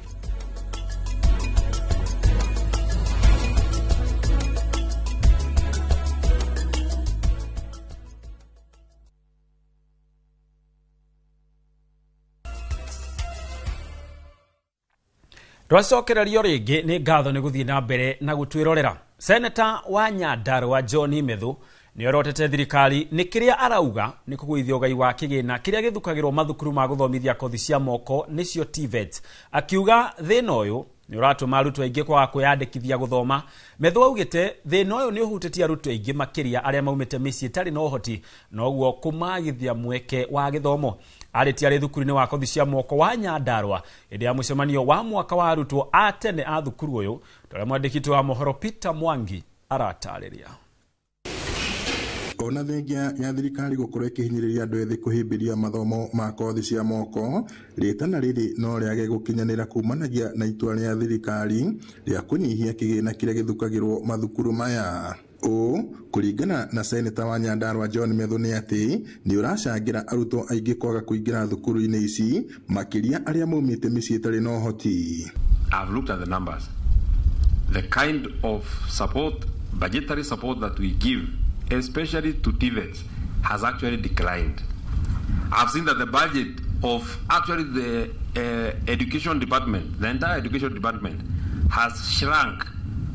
Twacokererio rĩngĩ nĩ ngatho nĩ gũthiĩ na mbere na gũtwĩrorera. Seneta wa Nyandarua John Methu nĩ orotete thirikari nĩ kĩrĩa arauga nĩ kũgũithia ũgai wa kĩgĩna kĩrĩa gĩthukagĩrwo mathukuru ma gũthomithia kothi cia moko nĩcio TVET, akiuga thĩna ũyũ nĩ ũratũma arutwo aingĩ kwaga kwĩyandĩkithia gũthoma. Methu augĩte thĩna ũyũ nĩ ũhutĩtie arutwo aingĩ makĩria arĩa maumĩte mĩciĩ ĩtarĩ na ũhoti, noguo kũmagithia mweke wa gĩthomo. Arĩtie arĩ thukuru-inĩ wa kothi cia moko wa Nyandarua hĩndĩ ya mũcemanio wa mwaka wa arutwo a tene a thukuru ũyũ, ta ũrĩa mwandĩki wa mohoro Peter Mwangi aratarĩria. Ona thengia ya thirikari gũkorwo ĩkĩhinyĩrĩria andũ ethĩ kũhĩmbĩria mathomo ma kothi cia moko, rĩtana rĩrĩ no rĩage gũkinyanĩra kumanagia na itua rĩa thirikari rĩa kũnyihia kĩgĩna kĩrĩa gĩthukagĩrwo mathukuru maya. Ũũ kũringana na seneta wa Nyandarua John Methu nĩ atĩ nĩ ũracangĩra arutwo aingĩ kwaga kũingĩra thukuru-inĩ ici, makĩria arĩa maumĩte mĩciĩ ĩtarĩ na ũhoti. I've looked at the numbers. The kind of support, budgetary support that we give, especially to TVETs, has actually declined. I've seen that the budget of actually the education department, the entire education department, has shrunk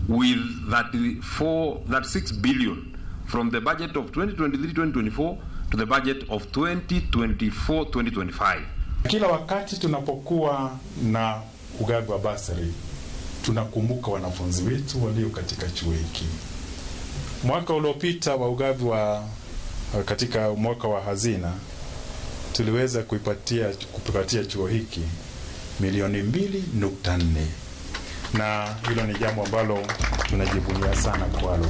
with 36 billion from the budget of 2023-2024 to the budget of 2024-2025. Kila wakati tunapokuwa na ugavi wa basari tunakumbuka wanafunzi wetu walio katika chuo hiki. Mwaka uliopita wa ugavi wa katika mwaka wa hazina tuliweza kuipatia chuo hiki milioni 2.4, na hilo ni jambo ambalo tunajivunia sana kwalo.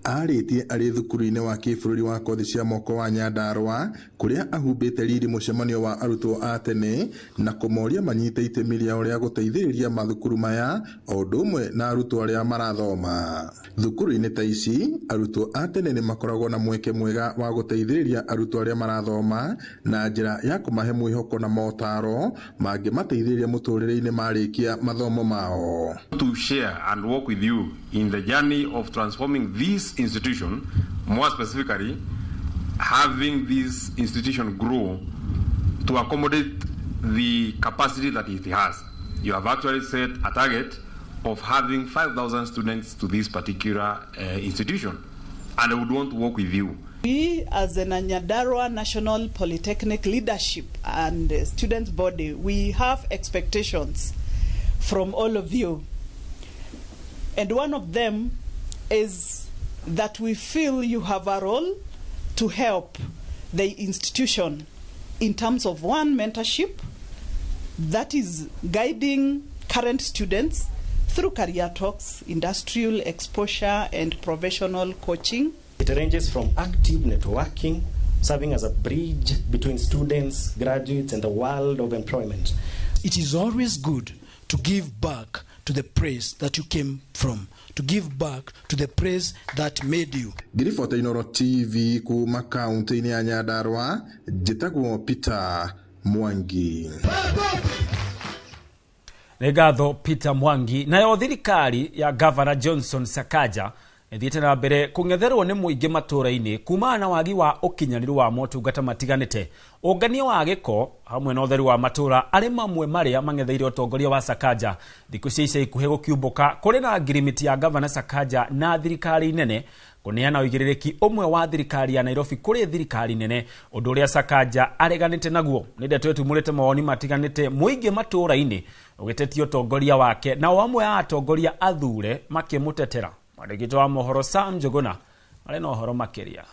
Arĩtie arĩ thukuru-inĩ wa kĩbũrũri wa kothi cia moko wa Nyandarũa kũrĩa ahumbĩte riri mũcemanio wa arutwo a tene na kũmoria manyite itemi rĩao rĩa gũteithĩrĩria mathukuru maya o ũndũ ũmwe na arutwo arĩa marathoma. Thukuru-inĩ ta ici arutwo a tene nĩ makoragwo na mweke mwega wa gũteithĩrĩria arutwo arĩa marathoma na njĩra ya kũmahe mwĩhoko na motaro mangĩmateithĩrĩria mũtũrĩre-inĩ marĩkia mathomo mao. To share and work with you in the journey of transforming this institution, more specifically, having this institution grow to accommodate the capacity that it has. You have actually set a target of having 5,000 students to this particular institution, and I would want to work with you. We, as the Nyandarua National Polytechnic leadership and students body, we have expectations from all of you. And one of them is that we feel you have a role to help the institution in terms of one, mentorship, that is guiding current students through career talks, industrial exposure, and professional coaching. It ranges from active networking, serving as a bridge between students, graduates, and the world of employment. It is always good to give back to the place that you came from, to give back to the place that made you. Ngiribota Inoro TV kuma kaunti-inĩ ya Nyandarũa, njĩtagwo Peter Mwangi. Nĩ ngatho Peter Mwangi. Nayo thirikari ya Governor Johnson Sakaja ĩthiĩte na mbere kũng'etherwo nĩ mũingĩ matũũra-inĩ kumana na wagi wa ũkinyanĩru wa motungata matiganĩte, ũngania wa gĩko hamwe na ũtheru wa matũũra arĩ mamwe marĩa mang'etheire ũtongoria wa Sakaja. Thikũ cia ica ikuhĩ gũkiumbũka kũrĩ na ngirimiti ya Governor Sakaja na thirikari nene kũneana ũigĩrĩrĩki ũmwe wa thirikari ya Nairobi kũrĩ thirikari nene, ũndũ ũrĩa Sakaja areganĩte naguo. Nĩ ndeto ĩtumũrĩte mawoni matiganĩte mũingĩ matũũra-inĩ ũgĩtetia ũtongoria wake, nao amwe a atongoria athure makĩmũtetera. Mwandĩki wa mohoro Sam Njuguna arĩ na ũhoro makĩria.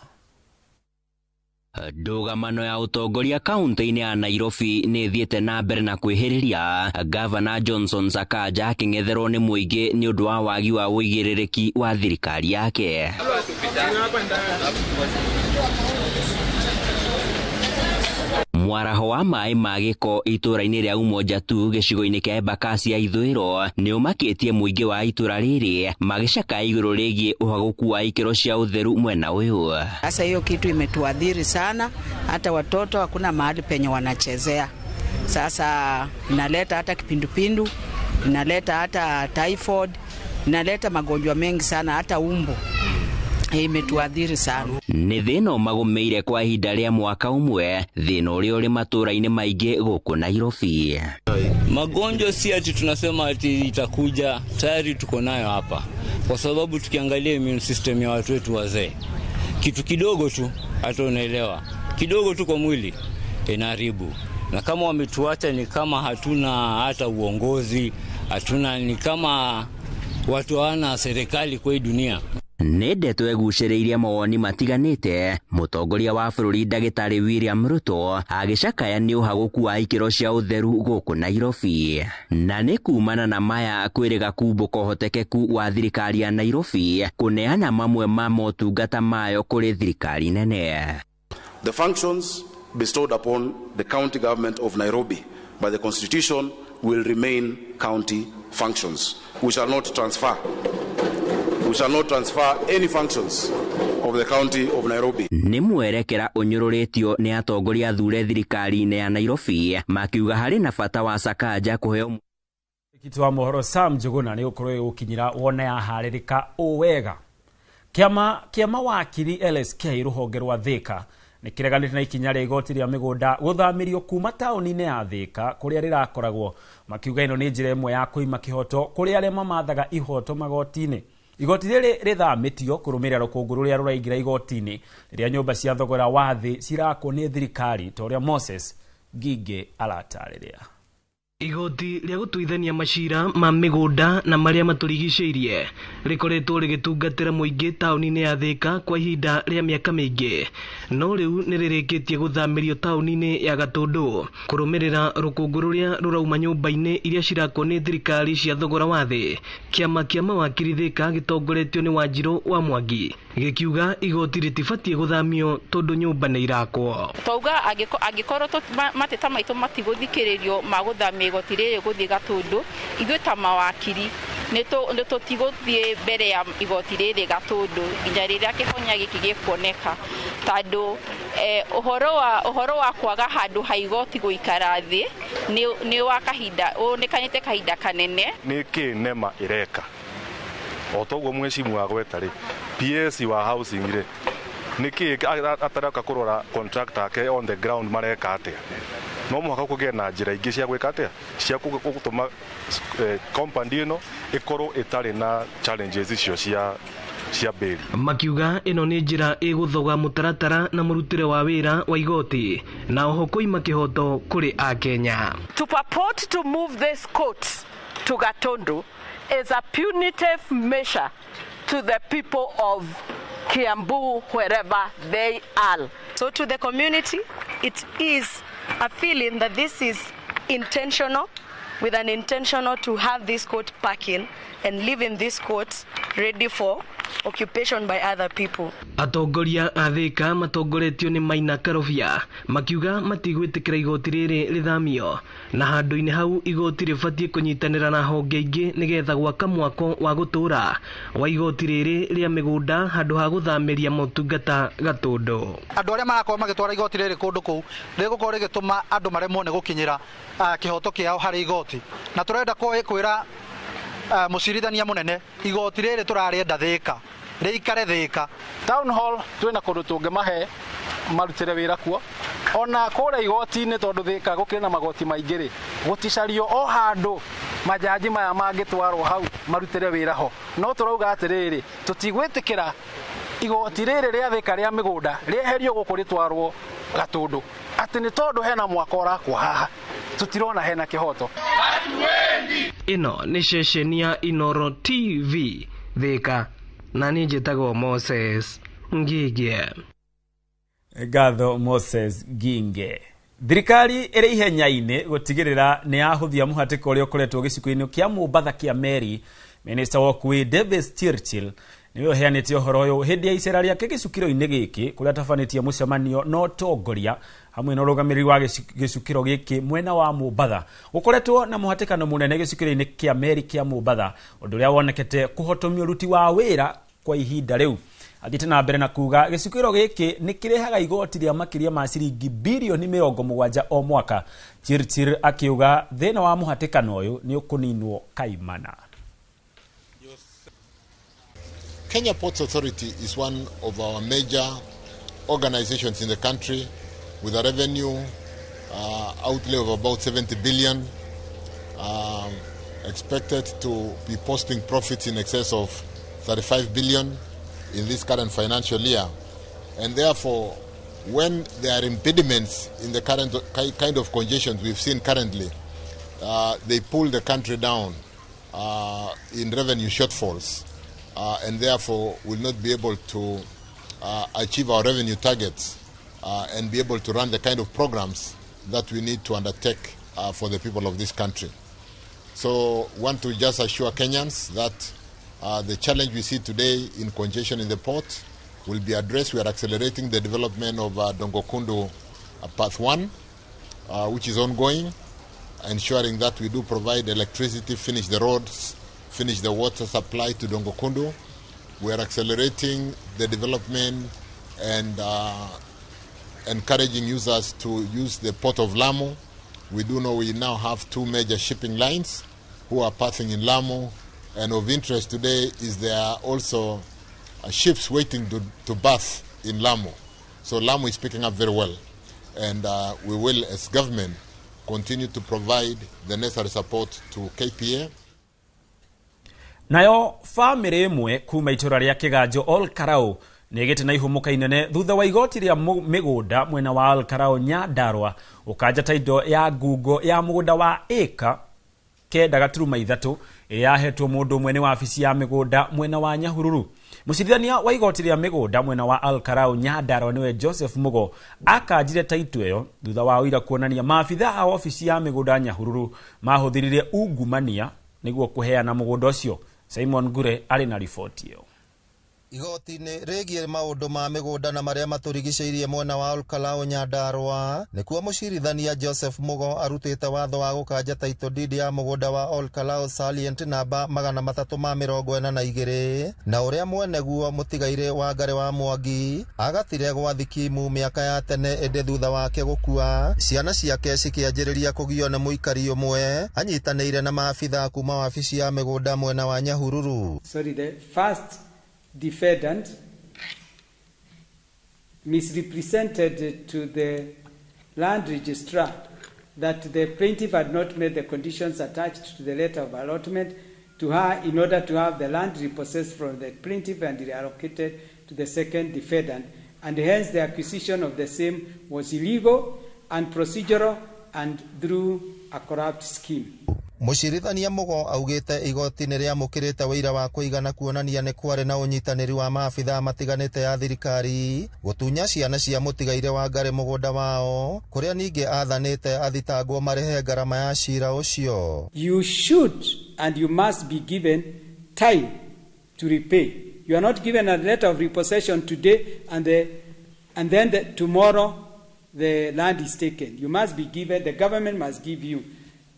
Ndũgamano ya ũtongoria kaunti-inĩ ya Nairobi nĩ ĩthiĩte na mbere na kwĩhĩrĩria, Gavana Johnson Sakaja akĩng'etherwo nĩ mũingĩ nĩ ũndũ wa wagi wa ũigĩrĩrĩki wa thirikari yake. Mwaraho wa maĩ ma gĩko itũũra-inĩ rĩa Umoja tu gĩcigo-inĩ kĩa Embakasi ya ithũĩro nĩ ũmakĩtie mũingĩ wa itũũra rĩrĩ magĩcakaya igũrũ rĩgiĩ ũhagũku wa ikĩro cia ũtheru mwena ũyũ. Sasa hiyo kitu imetuadhiri sana, hata watoto hakuna mahali penye wanachezea. Sasa inaleta hata kipindupindu, inaleta hata typhoid, inaleta magonjwa mengi sana, hata umbu. Imetuadhiri sana. Nĩ thĩna ũmagũmĩire kwa ihinda rĩa mwaka ũmwe, thĩna ũrĩa ũrĩ matũũra-inĩ maingĩ gũkũ Nairobi. Magonjwa si ati tunasema ati itakuja, tayari tuko nayo hapa. Kwa sababu tukiangalia immune system ya watu wetu wazee, kitu kidogo tu hata unaelewa, kidogo tu kwa mwili inaharibu. Na kama wametuacha ni kama hatuna hata uongozi, hatuna, ni kama watu hawana serikali kwa hii dunia. Nĩ ndeto ĩgucĩrĩirie mawoni matiganĩte, mũtongoria wa bũrũri ndagĩtarĩ William Ruto agĩcakaya nĩ ũhagũku wa ikĩro cia ũtheru gũkũ Nairobi. Na nĩ kumana na maya kwĩrĩga kumbũka ũhotekeku wa thirikari ya Nairobi kũneana mamwe ma motungata mayo kũrĩ thirikari nene. The functions bestowed upon the county government of Nairobi by the constitution will remain county functions. We shall not transfer. We shall not transfer any functions of the county of Nairobi. Nĩ mwerekera ũnyũrũrĩtio nĩ atongoria athure thirikari-inĩ ya Nairobi makiuga harĩ na bata wa Sakaja kũheo. Kitu wa mohoro Sam Njuguna nĩ ũkorwo ũkinyira wone yaharĩrĩka o wega. Kĩama kĩa mawakiri LSK rũhonge rwa Thika nĩ kĩreganĩte na ikinya rĩa igoti rĩa mĩgũnda gũthamĩrio kuma taũni-inĩ ya Thika kũrĩa rĩrakoragwo, makiuga ĩno nĩ njĩra ĩmwe ya kũima kĩhoto kũrĩ arĩa mamathaga ihoto magoti-inĩ. Igoti rĩrĩ rĩthamĩtio kũrũmĩrĩra rũkũngũ rũrĩa rũraingĩra igoti-inĩ rĩrĩa nyũmba cia thogora wa thĩ cirakwo nĩ thirikari ta ũrĩa Moses Ngingĩ aratarĩria. Igoti rĩa gũtuithania macira ma mĩgũnda na marĩa matũrigicĩirie rĩkoretwo rĩgĩtungatĩra mũingĩ taũni-inĩ ya Thĩka kwa ihinda rĩa mĩaka mĩingĩ, no rĩu nĩ rĩrĩkĩtie gũthamĩrio taũni-inĩ ya Gatũndũ kũrũmĩrĩra rũkũngũ rũrĩa rũrauma nyũmba-inĩ iria cirakwo nĩ thirikari cia thogora wa thĩ. Kĩama kĩa mawakiri Thĩka gĩtongoretio nĩ Wanjirũ wa Mwangi gĩkiuga igoti rĩtibatiĩ gũthamio tondũ nyũmba nĩ irakwo. Twauga angĩkorwo mateta maitũ matigũthikĩrĩrio magũthamia igoti rĩrĩ gũthiĩ Gatũndũ, ithuĩ ta mawakiri nĩ tũtigũthiĩ mbere ya igoti rĩrĩ Gatũndũ nginya rĩrĩa kĩhonia gĩkĩ gĩkuoneka, tondũ ũhoro wa kwaga handũ ha igoti gũikara thĩ nĩ wa kahinda ũnekanĩte kahinda kanene. Nĩ kĩ NEMA ĩreka o toguo mwecimu agweta rĩ, PS wa housing rĩ, nĩ kĩ ataraka kũrora contractor ake on the ground mareka atĩa? No mũhaka kũgĩe na njĩra ingĩ cia gwĩka atĩa cia gũtũma compound ĩno ĩkorwo ĩtarĩ na challenges icio cia beli. Makiuga ĩno nĩ njĩra ĩgũthoga mũtaratara na mũrutĩre wa wĩra wa igoti na oho kũima kĩhoto kũrĩ Akenya. To purport to move this court to Gatundu is a punitive measure to the people of Kiambu wherever they are. So to the community, it is a feeling that this is intentional, with an intentional to have this court packing and leaving this court ready for occupation by other people. Atongoria a Thĩka matongoretio nĩ Maina Karobia makiuga matigwĩtĩkĩra igoti rĩrĩ rĩthamio na handũ-inĩ hau igoti rĩbatiĩ kũnyitanĩra na honge ingĩ nĩgetha gwaka mwako wa gũtũũra wa igoti rĩrĩ rĩa mĩgũnda handũ ha gũthamĩria motungata Gatũndũ. Andũ arĩa marakorwo magĩtwara igoti rĩrĩ kũndũ kũu rĩgũkorwo rĩgĩtũma andũ maremwo nĩ gũkinyĩra kĩhoto kĩao harĩ igoti, na tũrenda kwĩra mũcirithania mũnene igoti rĩrĩ tũrarĩenda Thĩka rĩikare Thĩka. Town hall twĩna kũndũ tũngĩmahe marutĩre wĩra kuo, ona kũrĩa igoti-inĩ tondũ Thĩka gũkĩrĩ na magoti maingĩ rĩ, gũticario o handũ majaji maya mangĩtwarwo hau marutĩre wĩra ho. No tũrauga atĩrĩrĩ, tũtigwĩtĩkĩra igoti rĩrĩ rĩa Thĩka rĩa mĩgũnda rĩeherio gũkũ rĩtwarwo Gatũndũ atĩ nĩ tondũ hena mwako ũrakwo haha, tũtirona hena kĩhoto. Ĩno nĩ ceceni ya Inoro TV Thĩka, na niĩ njĩtagwo Moses Nginge. Ngatho Moses Nginge. Thirikari ĩrĩ ihenya-inĩ gũtigĩrĩra nĩ yahũthia mũhatĩko ũrĩa ũkoretwo gĩcigo-inĩ kĩa Mombatha kĩa meri. Minista wa ũkuui Davis Chirchir nĩwe ũheanĩte ũhoro ũyũ hĩndĩ ya icera rĩake gĩcukĩro-inĩ gĩkĩ kũrĩa atabanĩtie mũcemanio na ũtongoria hamwe na ũrũgamĩrĩri wa gĩcukĩro gĩkĩ mwena wa Mombatha. Gũkoretwo na mũhatĩkano mũnene gĩcukĩro-inĩ kĩa meri kĩa Mombatha, ũndũ ũrĩa wonekete kũhotomia ũruti wa wĩra kwa ihinda rĩu. Athiĩte na mbere na kuga gĩcukĩro gĩkĩ nĩ kĩrehaga igoti rĩa makĩria ma ciringi birioni 70 o mwaka. Chirchir akiuga thĩna wa mũhatĩkano ũyũ nĩ ũkũninwo kaimana. Kenya Ports Authority is one of our major organizations in the country with a revenue outlay of about 70 billion, expected to be posting profits in excess of 35 billion in this current financial year. And therefore, when there are impediments in the current kind of congestions we've seen currently, they pull the country down in revenue shortfalls. And therefore will not be able to achieve our revenue targets and be able to run the kind of programs that we need to undertake for the people of this country. So want to just assure Kenyans that the challenge we see today in congestion in the port will be addressed. We are accelerating the development of Dongokundu Path 1, which is ongoing, ensuring that we do provide electricity, finish the roads, finish the water supply to Dongokundu. We are accelerating the development and encouraging users to use the port of Lamu. We do know we now have two major shipping lines who are passing in Lamu, and of interest today is there are also ships waiting to berth in Lamu. So Lamu is picking up very well, and we will, as government, continue to provide the necessary support to KPA. Nayo bamĩrĩ ĩmwe kuma itũra rĩa Kĩganjo Ol Karau nĩ ĩgĩte na ihũmũka inene thutha wa igoti rĩa mĩgũnda mwena wa Ol Karau Nyandarua ũkanja taito ya ngungo ya mũgũnda wa ĩka 9.3 ĩrĩa yahetwo mũndũ ũmwe nĩ wabici ya mĩgũnda mwena wa Nyahururu. Mũcirithania wa igoti rĩa mĩgũnda mwena wa Ol Karau Nyandarua nĩwe Joseph Mugo akanjire taito ĩyo thutha wa ũira kuonania maabitha a wabici ya mĩgũnda Nyahururu mahũthĩrire ungumania nĩguo kũheana mũgũnda ũcio. Simon Ngure arĩ na riboti ĩyo. Igoti-inĩ rĩgiĩ maũndũ ma mĩgũnda na marĩa matũrigicĩirie mwena wa Ol Kalou Nyandarua nĩkuo mũcirithania Joseph Mugo arutĩte watho wa gũkanja title deed ya mũgũnda wa Ol Kalou Salient namba 342 na ũrĩa mwene guo mũtigairĩ wa Ngarĩ wa Mwangi agatire gwa thikimu mĩaka ya tene ĩndĩ thutha wake gũkua ciana ciake cikĩanjĩrĩria kũgio nĩ mũikari ũmwe anyitanĩire na maabitha kuma wabici ya mĩgũnda mwena wa Nyahururu. Sorry, the first defendant misrepresented to the land registrar that the plaintiff had not met the conditions attached to the letter of allotment to her in order to have the land repossessed from the plaintiff and reallocated to the second defendant, and hence the acquisition of the same was illegal and procedural and through a corrupt scheme. Mũcirithania Mugo augĩte igoti nĩ rĩamũkĩrĩte wĩira wa kũigana kuonania nĩ kwarĩ na ũnyitanĩri wa maabitha matiganĩte ya thirikari gũtunya ciana cia mũtigairĩ wa Ngarĩ mũgũnda wao kũrĩa ningĩ athanĩte athitangwo marĩhe ngarama ya cira ũcio. You should and you must be given time to repay. You are not given a letter of repossession today and then tomorrow the land is taken. You must be given, the government must give you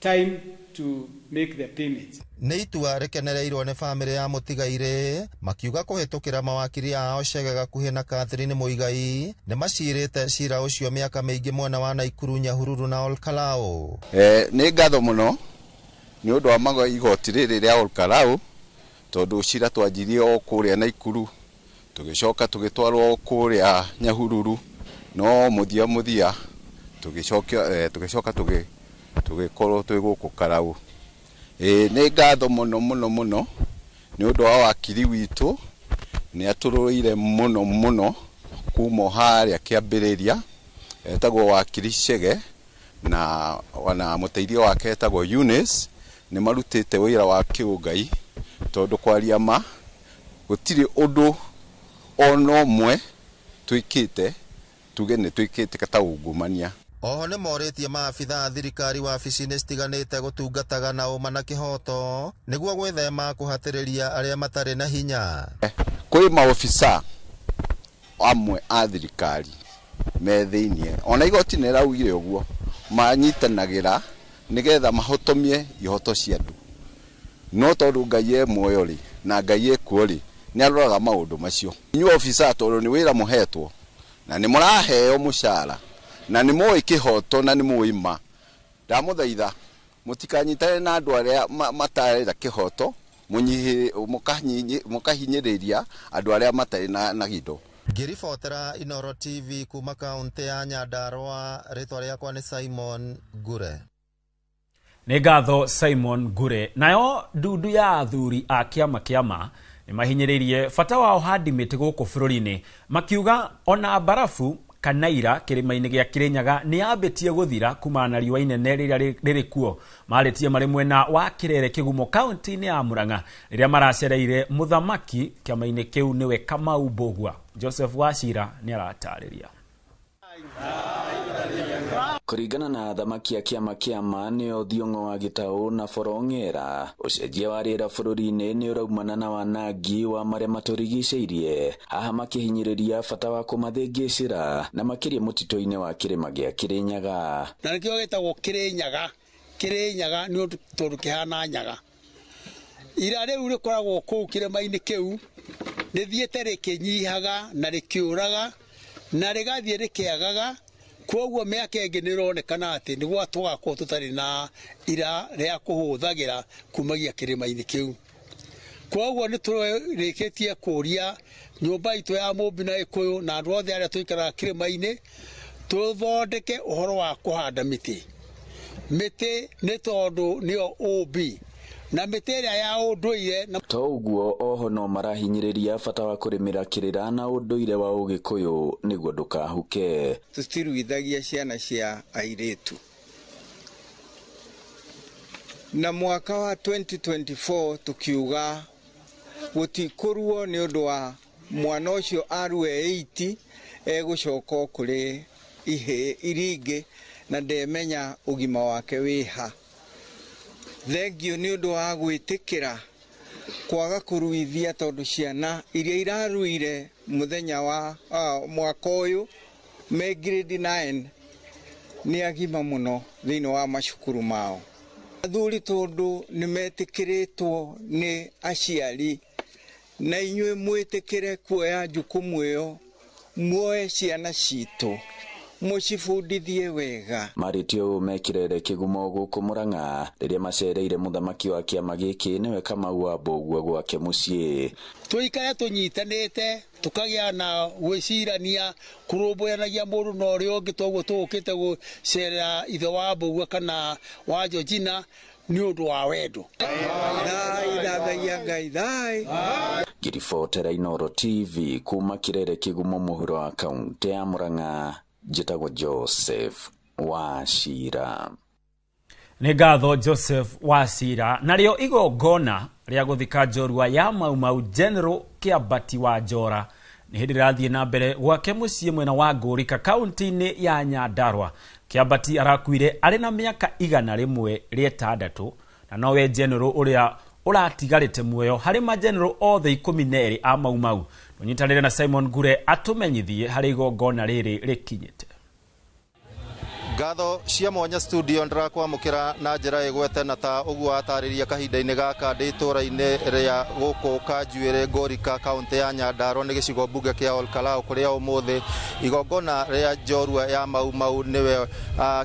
time to make the payments. Nĩ itua rĩkenereirwo nĩ bamĩrĩ ya mũtigairĩ makiuga kũhĩtũkĩra mawakiri ao Chege Gakuhĩ na Catherine Muigai nĩ macirĩte cira ũcio mĩaka mĩingĩ mwena wa Naikuru, Nyahururu na Ol Kalou. Nĩ ngatho mũno nĩ ũndũ wa igoti rĩrĩ rĩa Ol Kalou tondũ cira twanjirie o kũrĩa Naikuru tũgĩcoka tũgĩtwarwo kũrĩa Nyahururu no mũthia tũgĩcoka tũgĩkorwo twĩ gũkũ Karau. Nĩ ngatho mũno mũno mũno nĩ ũndũ wa wakiri witũ nĩ atũrũire mũno mũno kuma harĩa kĩambĩrĩria etagwo wakiri Chege na ona mũteithio wake etagwo Eunice nĩ marutĩte wĩra wa kĩũngai tondũ kwaria ma gũtirĩ ũndũ ona ũmwe twĩkĩte tuge nĩ twĩkĩte ta ungumania. Oho nĩ morĩtie maabitha a thirikari wabici-inĩ citiganĩte gũtungataga na ũma na kĩhoto nĩguo gwĩthema kũhatĩrĩria arĩa matarĩ na hinya. Kwĩ maobitha amwe a thirikari me thĩiniĩ ona igoti nĩ raugire ũguo manyitanagĩra nĩgetha mahotomie ihoto cia andũ no tondũ Ngai e muoyo rĩ na Ngai ekuo rĩ nĩ aroraga maũndũ macio. Inyuĩ obitha tondũ nĩ wĩra mũhetwo na nĩ mũraheo mũcara na nĩ mũĩ kĩhoto na nĩ mũĩ ma ndamũthaitha mũtikanyitane na andũ arĩa matarenda kĩhoto mũkahinyĩrĩria andũ arĩa matarĩ na gindo. Ngĩribotera Inooro TV kuma kaunti ya Nyandarua, rĩtwa rĩakwa nĩ Simon Ngure. Nĩ ngatho Simon Ngure. Nayo ndundu ya athuri a kĩama kĩa nĩ mahinyĩrĩirie bata wa ũhandi mĩtĩ gũkũ bũrũri-inĩ makiuga ona barafu kana ira kĩrĩma-inĩ gĩa Kĩrĩnyaga nĩ yambĩtie gũthira kumana na riũa inene rĩrĩa rĩrĩ kuo. Marĩtie marĩ mwena wa Kĩrere Kĩgumo kaunti-inĩ ya Murang'a rĩrĩa maracereire mũthamaki kĩama-inĩ kĩu nĩwe Kamau Mbũgua. Joseph Wachira nĩ aratarĩria. Kũringana na athamaki a kĩama kĩa ma nĩo Thiong'o wa Gĩtaũ na Borong'era, ũcenjia wa rĩera bũrũri-inĩ nĩ ũraumana na wanangi wa marĩa matũrigicĩirie, haha makĩhinyĩrĩria bata wa kũmathĩngĩcĩra na makĩria mũtitũ-inĩ wa kĩrĩma gĩa Kĩrĩnyaga. Na nĩkĩo gĩtagwo Kĩrĩnyaga, Kĩrĩnyaga nĩ ũndũ tondũ kĩhana nyaga. Ira rĩu rĩkoragwo kũu kĩrĩma-inĩ kĩu rĩthiĩte rĩkĩnyihaga na rĩkĩũraga na rĩgathiĩ rĩkĩagaga. Koguo mĩaka ĩngĩ nĩ ĩronekana atĩ nĩguo tũgakorwo tũtarĩ na ira rĩa kũhũthagĩra kumagia kĩrĩma-inĩ kĩu. Koguo nĩ tũrĩkĩtie kũria nyũmba itũ ya Mũmbi na Gĩkũyũ na andũ othe arĩa tũikaraga kĩrĩma-inĩ tũthondeke ũhoro wa kũhanda mĩtĩ. Mĩtĩ nĩ tondũ nĩyo ũmbi Na mĩtĩ ĩrĩa ya ũndũire na To ũguo, oho no marahinyĩrĩria bata wa kũrĩmĩra kĩrĩra na ũndũire wa Ũgĩkũyũ nĩguo ndũkahuke. Tũtiruithagia ciana cia airĩtu, na mwaka wa 2024 tukiuga gũtikũruo nĩ ũndũ wa mwana ũcio arue 8 egũcoka kũrĩ ihĩĩ iria ingĩ na ndemenya ũgima wake wĩha. Thengiũ nĩ ũndũ wa gwĩtĩkĩra kwaga kũruithia, tondũ ciana iria iraruire mũthenya wa mwaka ũyũ me grade 9 nĩ agima mũno thĩinĩ wa macukuru mao. Athuri tondũ nĩ metĩkĩrĩtwo nĩ aciari, na inyuĩ mwĩtĩkĩre kuoya jukumu ĩyo, muoe ciana citũ mũcibundithie wega. Marĩtie ũũ me kĩrere kĩgumo gũkũ Mũrang'a rĩrĩa macereire mũthamaki wa kĩama gĩkĩ nĩwe Kamau wa Mbũgua gwake mũciĩ. Tũikare tũnyitanĩte, tũkagĩa na gwĩcirania, kũrũmbũyanagia mũndũ na ũrĩa ũngĩ. Toguo tũgũkĩte gũcerera ithe wa Mbũgua kana wa Georgina nĩ ũndũ wa wendo. Thai thathaiya Ngai thai. Ngĩribotera Inooro TV kuma kĩrere kĩgumo mũhuro wa kaũntĩ ya Mũrang'a, njĩtagwo Joseph Wachira. Nĩ ngatho Joseph Wachira. Narĩo igongona rĩa gũthika njorua ya Mau Mau General Kĩambati wa Njora nĩ hĩndĩ rĩrathiĩ na mbere gwake mũciĩ mwena wa Ngũrika kaũntĩ-inĩ ya Nyandarua. Kĩambati arakuire arĩ na mĩaka 106 na nowe general ũrĩa ũratigarĩte muoyo harĩ mageneral othe 12 a Mau Mau. Tũnyitanĩre na Simon Ngure atũmenyithie harĩ igongona rĩrĩ rĩkinyĩte. Ngatho cia mwanya studio ndĩrakwamũkĩra na njĩra ĩgwete na ta ũguo atarĩria kahinda-inĩ gaka ndĩ itũũra-inĩ rĩa gũkũ Kanjuĩrĩ Ngũrika kaũntĩ ya Nyandarua nĩ gĩcigo mbunge kĩa Olkalou kũrĩa ũmũthĩ igongona rĩa njorua ya Mau Mau nĩwe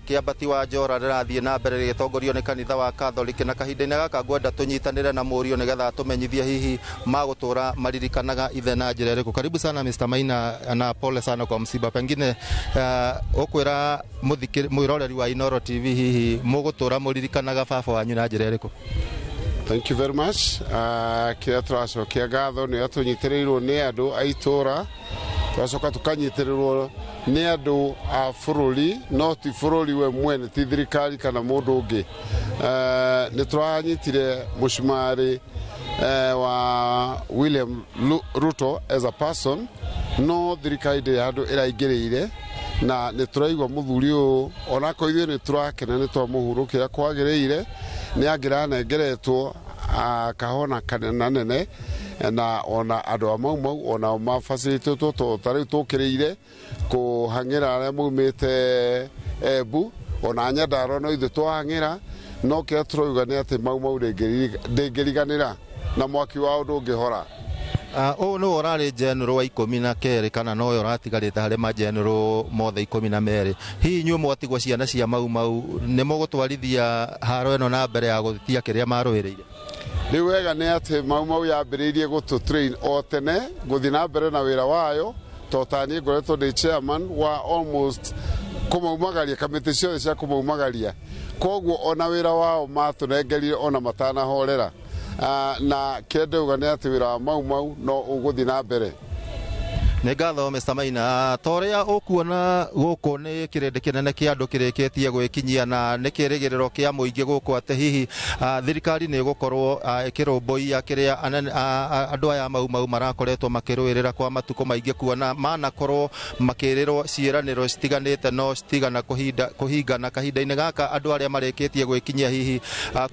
Kĩambati wa Njora rĩrathiĩ na mbere rĩgĩtongorio nĩ kanitha wa Catholic, na kahinda-inĩ gaka ngwenda tũnyitanĩre na mũriũ nĩgetha tũmenyithie hihi magũtũra maririkanaga ithe na njĩra ĩrĩkũ. Karibu sana Mr. Maina na pole sana kwa msiba. Pengine ũkwĩra mwiroreri wa Inooro TV hihi mũgũtũra mũririkanaga baba wanyu na njĩra ĩrĩkũ? Thank you very much. Kĩrĩa tũracokia ngatho nĩ ũrĩa tũnyitĩrĩirwo nĩ andũ a itũũra, tũgacoka tũkanyitĩrĩrwo nĩ andũ a bũrũri, no ti bũrũri we mwene, ti thirikari kana mũndũ ũngĩ. Nĩ tũranyitire mũcumarĩ wa William Ruto as a person, no thirikari ndĩrĩ handũ ĩraingĩrĩire, na nĩ tũraigua mũthuri ũyũ onakorwo ithuĩ nĩ tũrakena nĩ twamũhurũkĩra kwagĩrĩire, nĩ angĩranengeretwo akahona kanene na ona andũ a Mau Mau onao mabacĩrĩtwo to ta rĩu tũkĩrĩire kũhang'ĩra arĩa maumĩte Embu ona Nyandarua no ithuĩ twahang'ĩra, no kĩrĩa tũrauga nĩ atĩ Mau Mau ndĩngĩriganĩra na mwaki wao ndũngĩhora. Ũyũ nĩwe ũrarĩ general wa 12 kana nowe ũratigarĩte harĩ mageneral mothe 12. Hihi inyuĩ mwatigwo ciana cia Mau Mau nĩ mũgũtwarithia haro ĩno na mbere ya gũtia kĩrĩa marũĩrĩire? Rĩu wega nĩ atĩ Mau Mau yambĩrĩirie gũtũ train o tene gũthiĩ na mbere na wĩra wayo, to ta niĩ ngoretwo ndĩ chairman wa almost kũmaumagaria kamĩtĩ ciothe cia kũmaumagaria, koguo ona wĩra wao matũnengerire ona matanahorera. Na kĩrĩa ndĩrauga nĩ atĩ wĩra wa Mau Mau no ũgũthiĩ na mbere. Nĩ ngatho Mr. Maina. Ta ũrĩa ũkuona gũkũ nĩ kĩrĩndĩ kĩnene kĩa andũ kĩrĩkĩtie gwĩkinyia na nĩ kĩrĩgĩrĩro kĩa mũingĩ gũkũ atĩ hihi thirikari nĩ ĩgũkorwo ĩkĩrũmbũiya kĩrĩa andũ aya Mau Mau marakoretwo makĩrũĩrĩra kwa matukũ maingĩ, kuona manakorwo makĩrĩrwo ciĩranĩro citiganĩte no citigana kũhingana. Kahinda-inĩ gaka andũ arĩa marĩkĩtie gwĩkinyia hihi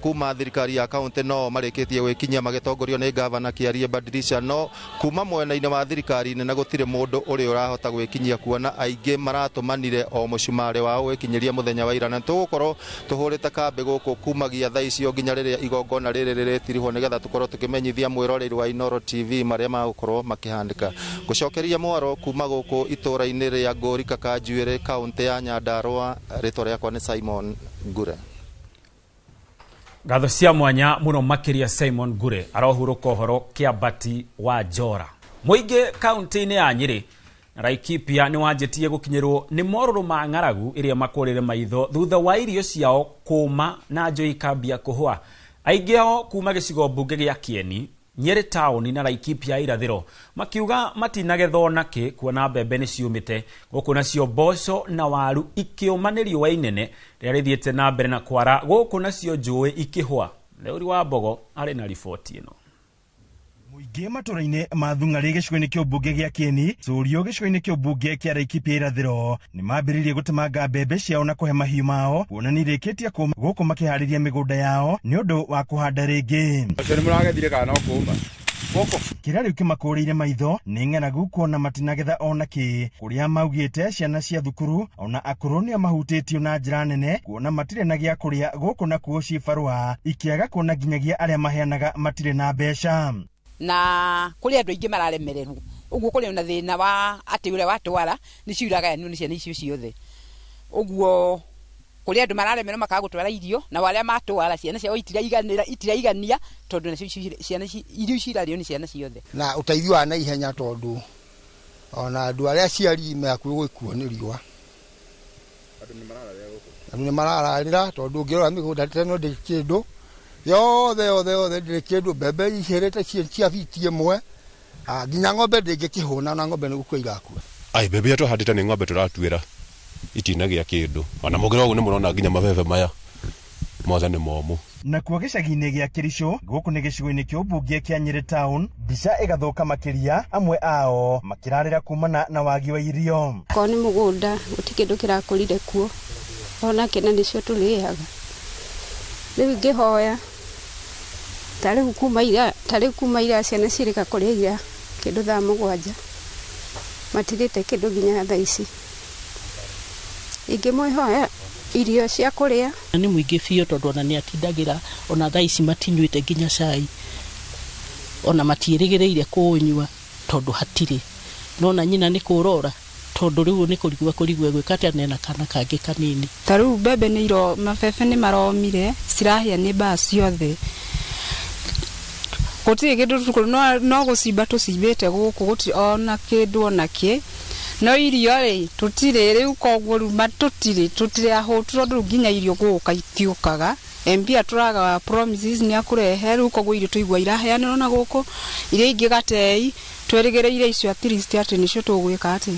kuma thirikari ya kaũntĩ no marĩkĩtie gwĩkinyia magĩtongorio nĩ gavana Kĩarie Badilisha, no kuma mwena-inĩ wa thirikari na gũtirĩ mũndũ ũrĩa ũrahota gwĩkinyia, kuona aingĩ maratũmanire o mũcumarĩ wao gwĩkinyĩria mũthenya wa ira, na tũgũkorwo tũhũrĩte kambĩ gũkũ kumagia thaa icio nginya rĩrĩa igongona rĩrĩ rĩrĩtirihwo nĩgetha tũkorwo tũkĩmenyithia mwĩroreri wa Inooro TV marĩa magũkorwo makĩhandĩka. Gũcokeria mwaro kuma gũkũ itũũra-inĩ rĩa Ngũrika Kanjuĩrĩ kaũntĩ ya Nyandarua, rĩtwa rĩakwa nĩ Simon Ngure. Ngatho cia mwanya mũno makĩria Simon Ngure arohurũka ũhoro Kĩambati wa Njora. Mũingĩ kaũntĩ-inĩ ya Nyĩrĩ na Laikipia nĩ wanjĩtie gũkinyĩrwo nĩ morũrũ ma ng'aragu ĩrĩa makũrĩre maitho thutha wa irio ciao kũma na njũi kambia kũhũa. Aingĩ ao kuma gĩcigo mbunge gĩa Kieni, Nyeri taũni na Laikipia irathĩro makiuga matinagetha onakĩ kuona mbembe nĩ ciũmĩte gũkũ nacio mboco na waru ikĩũma nĩ riũa inene rĩrĩa rĩthiĩte na mbere na kwara gũkũ nacio njũĩ ikĩhũa. Theuri wa Mbogo arĩ na riboti ĩno. Mũingĩ matũra-inĩ ma Thung'arĩ gĩcigo-inĩ kĩa ũmbunge gĩa Kieni, Cũrio gĩcigo-inĩ kĩa ũmbunge kĩa Laikipia irathĩro nĩ mambĩrĩirie gũtemanga mbembe ciao na kũhe mahiũ mao kuona nĩ irĩkĩtie kũma gũkũ makĩharĩria mĩgũnda yao nĩ ũndũ wa kũhanda rĩngĩ. Acio nĩ mũragethire kana no kũma? Gũkũ. Kĩrĩa rĩu kĩmakũrĩire maitho nĩ ng'aragu kuona matinagetha ona kĩ, kũrĩa maugĩte ciana cia thukuru ona akũrũ nĩo mahutĩtio na njĩra nene kuona matirĩ na gĩa kũrĩa gũkũ nakuo cibarũa ikĩaga kuona nginyagia arĩa maheanaga matirĩ na mbeca. Na kũrĩ andũ aingĩ mararemererwo ũguo kũrĩ na thĩna wa atĩ ũrĩa watwara nĩ ciuragayanio nĩ ciana icio ciothe, ũguo kũrĩ andũ mararemererwo makaga gũtwara irio na arĩa matwara ciana ciao itiraigania tondũ nacio ciana irio icio irarĩo nĩ ciana ciothe. Na ũteithio wa naihenya tondũ ona andũ arĩa aciari me hakuhĩ gũkuo nĩ riũa. Andũ nĩ marararĩra tondũ ũngĩrora mĩgũnda teno ndĩrĩ kĩndũ yothe yothe yothe ndĩrĩ kĩndũ, mbembe icĩrĩte cia biti ĩmwe, nginya ng'ombe ndĩngĩkĩhũna na ng'ombe nĩ gũkua irakua. Ai mbembe iria tũhandĩte nĩ ng'ombe tũratuĩra itinagĩa kĩndũ, ona mũngĩrora ũguo nĩ mũrona nginya mabebe maya mothe nĩ momũ. Nakuo gĩcagi-inĩ gĩa Kĩricũ gũkũ nĩ gĩcigo-inĩ kĩa ũmbunge kĩa Nyeri town, mbica ĩgathũka makĩria, amwe ao makĩrarĩra kumana na wagi wa irio. Korwo nĩ mũgũnda gũtirĩ kĩndũ kĩrakũrire kuo ona kĩna nĩcio tũrĩaga. Rĩu ingĩhoya ta rĩu kuma ira ciana cirĩka kũrĩa ira kĩndũ thaa 7 matirĩte kĩndũ nginya thaa ici. Ingĩmwĩhoya irio cia kũrĩa. Nĩ mũingĩ biũ tondũ ona nĩ atindagĩra ona thaa ici matinyuĩte nginya cai, ona matiĩrĩgĩrĩire kũũnyua tondũ hatirĩ, nona nyina nĩ kũrora tondũ rĩu nĩ kũrigwo kũrigwo gwĩka atĩa nena kana kangĩ kanini. Ta rĩu mbembe nĩ iro mabebe nĩ maromire cirahĩa nĩ mbaa ciothe, gũtirĩ kĩndũ no gũcimba tũcimbĩte gũkũ gũtirĩ ona kĩndũ ona kĩ, no irio rĩ tũtirĩ rĩu, koguo rĩu tũtirĩ ahũtu tondũ rĩu nginya irio gũka itiũkaga. MP atũraga promises nĩ akũrehe rĩu, koguo irio tũigua iraheanĩrwo na gũkũ, iria ingĩ gatei twĩrĩgĩrĩire icio at least atĩ nĩcio tũgwĩka atĩ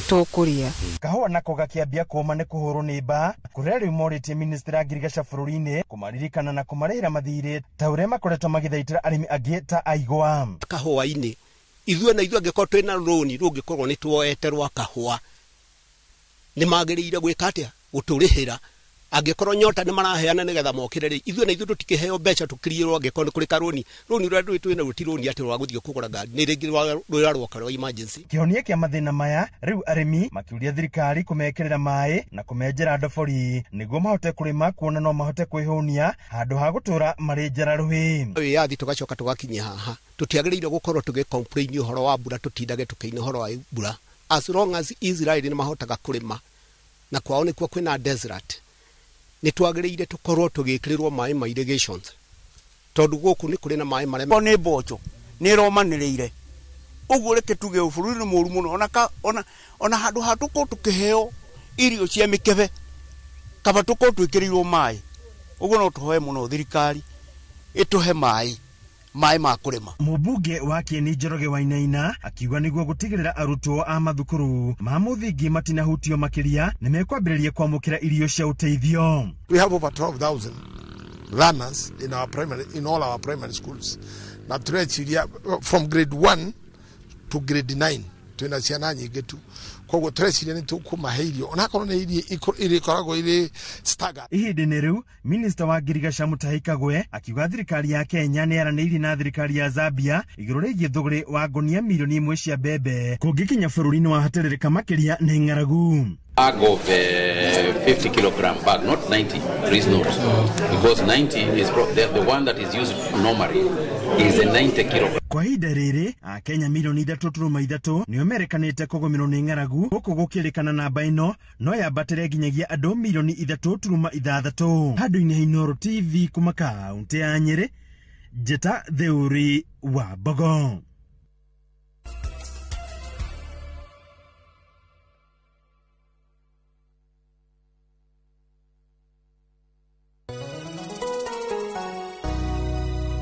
tũkũrĩa. Kahũa nako gakĩambia kũũma nĩ kũhũrwo nĩ mbaa kũrĩa rĩu morĩtie ministry ya ngirigaca bũrũri-inĩ kũmaririkana na kũmarĩhĩra mathirĩ ta ũrĩa makoretwo magĩthaitĩra arĩmi angĩ ta aigwa. Kahũa-inĩ ithuĩ na ithuĩ angĩkorwo twĩna rũni rũngĩkorwo nĩ tuoete rwa kahũa nĩ magĩrĩire gwĩka atĩa gũtũrĩhĩra. Angĩkorwo nyota nĩ maraheana nĩgetha mokĩre rĩ, ithuĩ na ithuĩ tũtikĩheo mbeca tũkiriĩrwo angĩkorwo nĩ kũrĩ karũni rũni rũrĩa twĩ naruo ti rũni atĩ rwa gũthiĩ kũgũra ngari, nĩ rĩngĩ rũrĩa rwoka rwa emergency. Kĩhonia kĩa mathĩna maya rĩu arĩmi makĩũria thirikari kũmekĩrĩra maĩ na kũmenjera ndobori nĩguo mahote kũrĩma kuona no mahote kwĩhũnia handũ ha gũtũra marĩ njara rũhĩ. Wĩyathi tũgacoka tũgakinyia haha, tũtiagĩrĩire gũkorwo tũgĩ complain ũhoro wa mbura, tũtindage tũkĩina ũhoro wa mbura. As long as Israel nĩ mahotaga kũrĩma na kwao nĩkuo kwĩna desert, nĩ twagĩrĩire tũkorwo tũgĩkĩrĩrwo maĩ ma irrigations tondũ gũkũ nĩ kũrĩ na maĩ marĩa nĩ mboco nĩ ĩromanĩrĩire ũguo. Reke tuge bũrũri nĩ mũũru mũno, ona handũ ha tũkorwo tũkĩheo irio cia mĩkebe kaba tũkorwo twĩkĩrĩirwo maĩ. Ũguo no tũhoe mũno thirikari ĩtũhe maĩ ma kũrĩma. Mũmbunge wa Kieni Njoroge Wainaina akiuga nĩguo gũtigĩrĩra arutwo a mathukuru ma mũthingi matinahutio makĩria nĩ mekwambĩrĩria kwamũkĩra irio cia ũteithio. We have over 12,000 learners in our primary, in all our primary schools. Na tũreciria from grade 1 to grade 9 twĩna ciana nyingĩ tu, koguo tũreciria nĩ tũkũmahe irio onakorwo nĩ irio ikoragwo irĩ staggered. Ihinda-inĩ rĩu minista wa ngirigaca Mutahi Kagwe akiuga thirikari ya Kenya nĩ yaranĩirie na thirikari ya Zambia igũrũ rĩgiĩ thũgũrĩ wa ngonia milioni 1 cia mbembe kũngĩkinya bũrũri-inĩ wahatĩrĩrĩka makĩria nĩ ng'aragu. Bag of 50 kilogram bag, not 90, please note, because 90 is the one that is used normally is a 90 kilogram. Kwa ihinda rĩrĩ Akenya milioni 3.3 nĩo merekanĩte kũgũmĩrwo nĩ ng'aragu gũkũ gũkĩrĩkana namba ĩno no yambatĩre nginyagia andũ milioni 3.6. Handũ-inĩ ha Inooro TV kuma kaũntĩ ya Nyĩrĩ, Njĩta Theuri wa Mbogo.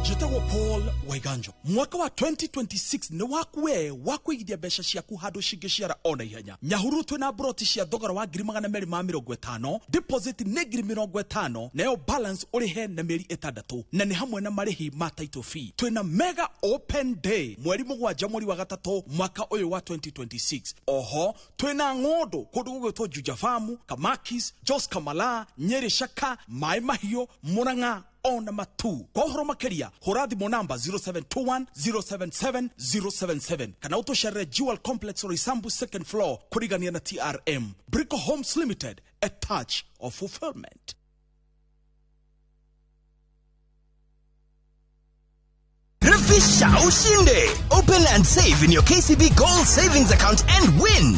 Njĩtagwo Paul Waiganjo. Mwaka wa 2026 nĩ waku we wa kũigithia mbeca ciaku handũ cingĩciara ona ihenya. Nyahururu twĩna broti cia thogora wa 250,000, deposit nĩ 50,000, nayo balance ũrĩhe na mĩeri 6, na nĩ hamwe na marĩhi ma title fee. Twĩna mega open day mweri 7 mweri wa 3 mwaka ũyũ wa 2026. Oho twĩna ng'ũndũ kũndũ gũgwĩtwo Juja Farm, Kamakis, Jos Kamala, Nyeri Shaka, Maĩ Mahiũ, Murang'a ona Matu. Kwa ũhoro makĩria hũra thimũ namba 0721 077 077 kana ũtũcerere Jewel Complex Roysambu second floor kũrigania na TRM. Brico Homes Limited, a touch of fulfillment. Refisha ushinde. Open and save in your KCB Gold Savings account and win.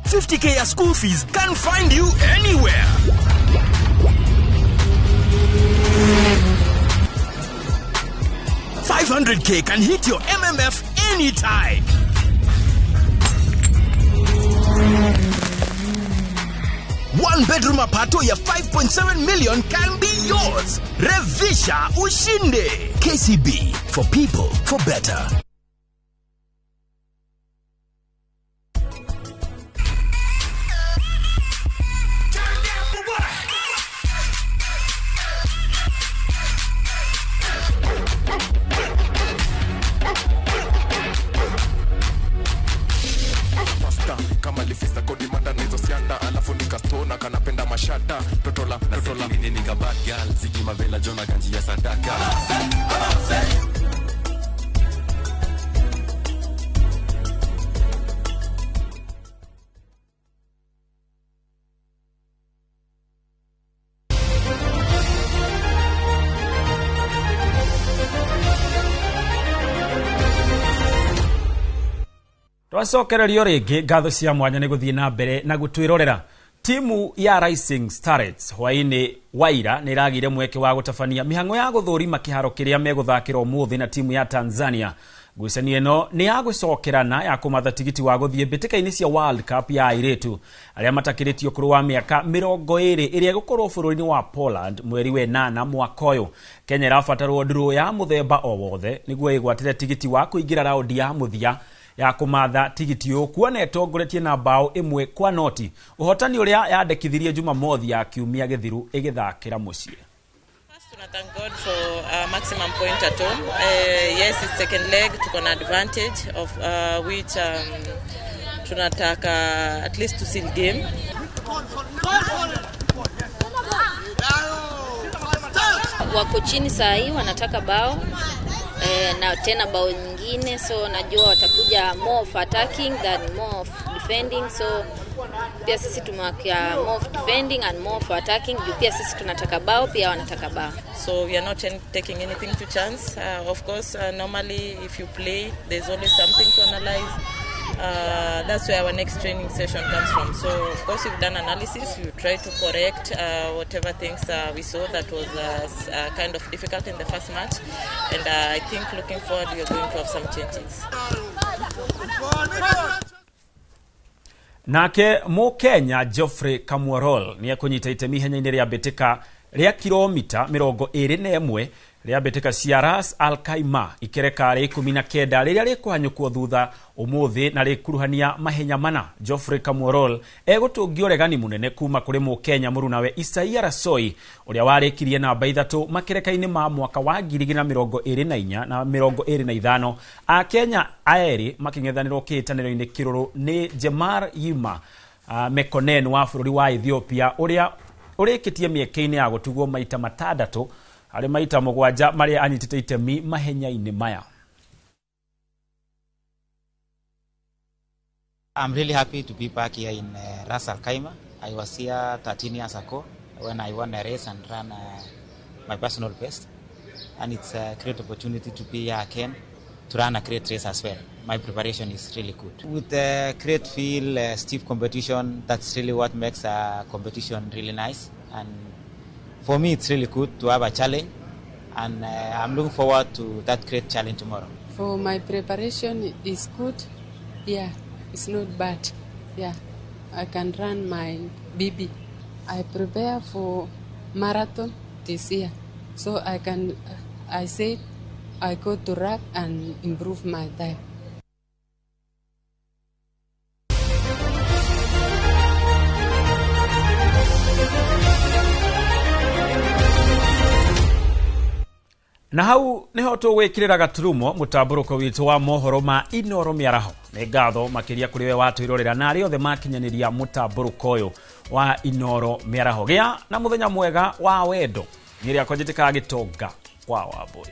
50K ya school fees can find you anywhere. 500K can hit your MMF anytime. One bedroom apartment ya 5.7 million can be yours. Revisha ushinde. KCB, for people, for better. Kama lifista kodi manda na hizo sianda, alafu nikastona kanapenda mashata totola totola nini nika bad girl zigi mavela jona ganji ya sadaka. Twacokererio rĩngĩ ngatho cia mwanya nĩ gũthiĩ na mbere na gũtwĩrorera. Timu ya Rising Starlets hwaĩ-inĩ waira nĩ ĩragĩire mweke wa gũtabania mĩhang'o ya gũthũrima kĩharo kĩrĩa megũthakĩra ũmũthĩ na timu ya Tanzania. Ngucanio ĩno nĩ ya gũcokerana ya kũmatha tigiti wa gũthiĩ mbĩtĩka-inĩ cia World Cup ya airĩtu arĩa matakĩrĩtie ũkũrũ wa mĩaka 20 ĩrĩa ĩgũkorwo bũrũri-inĩ wa Poland mweri wa 8 mwaka ũyũ. Kenya ĩrabatarwo ndurũ ya mũthemba o wothe nĩguo ĩgwatĩre tigiti wa kũingĩra raundi ya mũthia ya kũmatha tigiti ũyũ kuona ĩtongoretie na bao 1-0 ũhotani ũrĩa yandĩkithirie Jumamothi ya kiumia gĩthiru ĩgĩthakĩra mũciĩ. Thank God for maximum point at home. Yes, it's second leg, tuko na advantage of which tunataka at least to seal game. Wako chini saa hii wanataka bao na tena bao nyingine, so najua watakuja more of attacking than more of defending, so pia sisi tumewakia more of defending and more of attacking juu pia sisi tunataka bao, pia wanataka bao. So we are not taking anything to chance. Of course, normally if you play there's always something to analyze. That's where our next training session comes from. So of course we've done analysis, we try to correct whatever things we saw that was kind of difficult in the first match, and I think looking forward we are going to have some changes. Nake Mũkenya Geoffrey Kamworol nĩ ekũnyita itemi ihenya-inĩ rĩa mbĩtĩka rĩa kilomita 21 rĩa mbĩtĩka cia Ras Al Khaimah ikereka rĩa 19 rĩrĩa rĩkũhanyũkwo thutha ũmũthĩ na rĩkuruhania mahenya mana. Geoffrey Kamworol egũtũngio ũregani mũnene kuma kũrĩ Mũkenya mũrunawe Isaia Rasoi ũrĩa warĩkirie namba 3 makereka-inĩ ma mwaka wa 2024 na 2025. Akenya aerĩ makĩng'ethanĩrwo kĩhĩtanĩro-inĩ kĩrũrũ nĩ Jemar Yima Mekonnen wa bũrũri wa Ethiopia ũrĩa ũrĩkĩtie mĩeke-inĩ ya gũtugwo maita 6 harĩ maita 7 marĩa anyitĩte itemi mahenya-inĩ maya. I'm really happy to be back here in Ras Al Khaimah. I was here 13 years ago when I won a race and ran my personal best. And it's a great opportunity to be here again to run a great race as well. My preparation is really good. With the great feel, stiff competition, that's really what makes a competition really nice. And for me, it's really good to have a challenge. And I'm looking forward to that great challenge tomorrow. For my preparation is good. Yeah. It's not bad. Yeah, I can run my BB. I prepare for marathon this year, so I I said I go to track and improve my time. Na hau niho tũgwĩkĩrĩra gaturumo mũtambũrũko witũ wa mohoro ma Inoro mĩaraho. Nĩ ngatho makĩria kũrĩ we watwĩrorera na arĩa othe makinyanĩria mũtambũrũko ũyũ wa Inoro mĩaraho. Gĩa na mũthenya mwega wa wendo. Niĩ rĩakwa njĩtĩkaga gĩtonga wa Wambũi.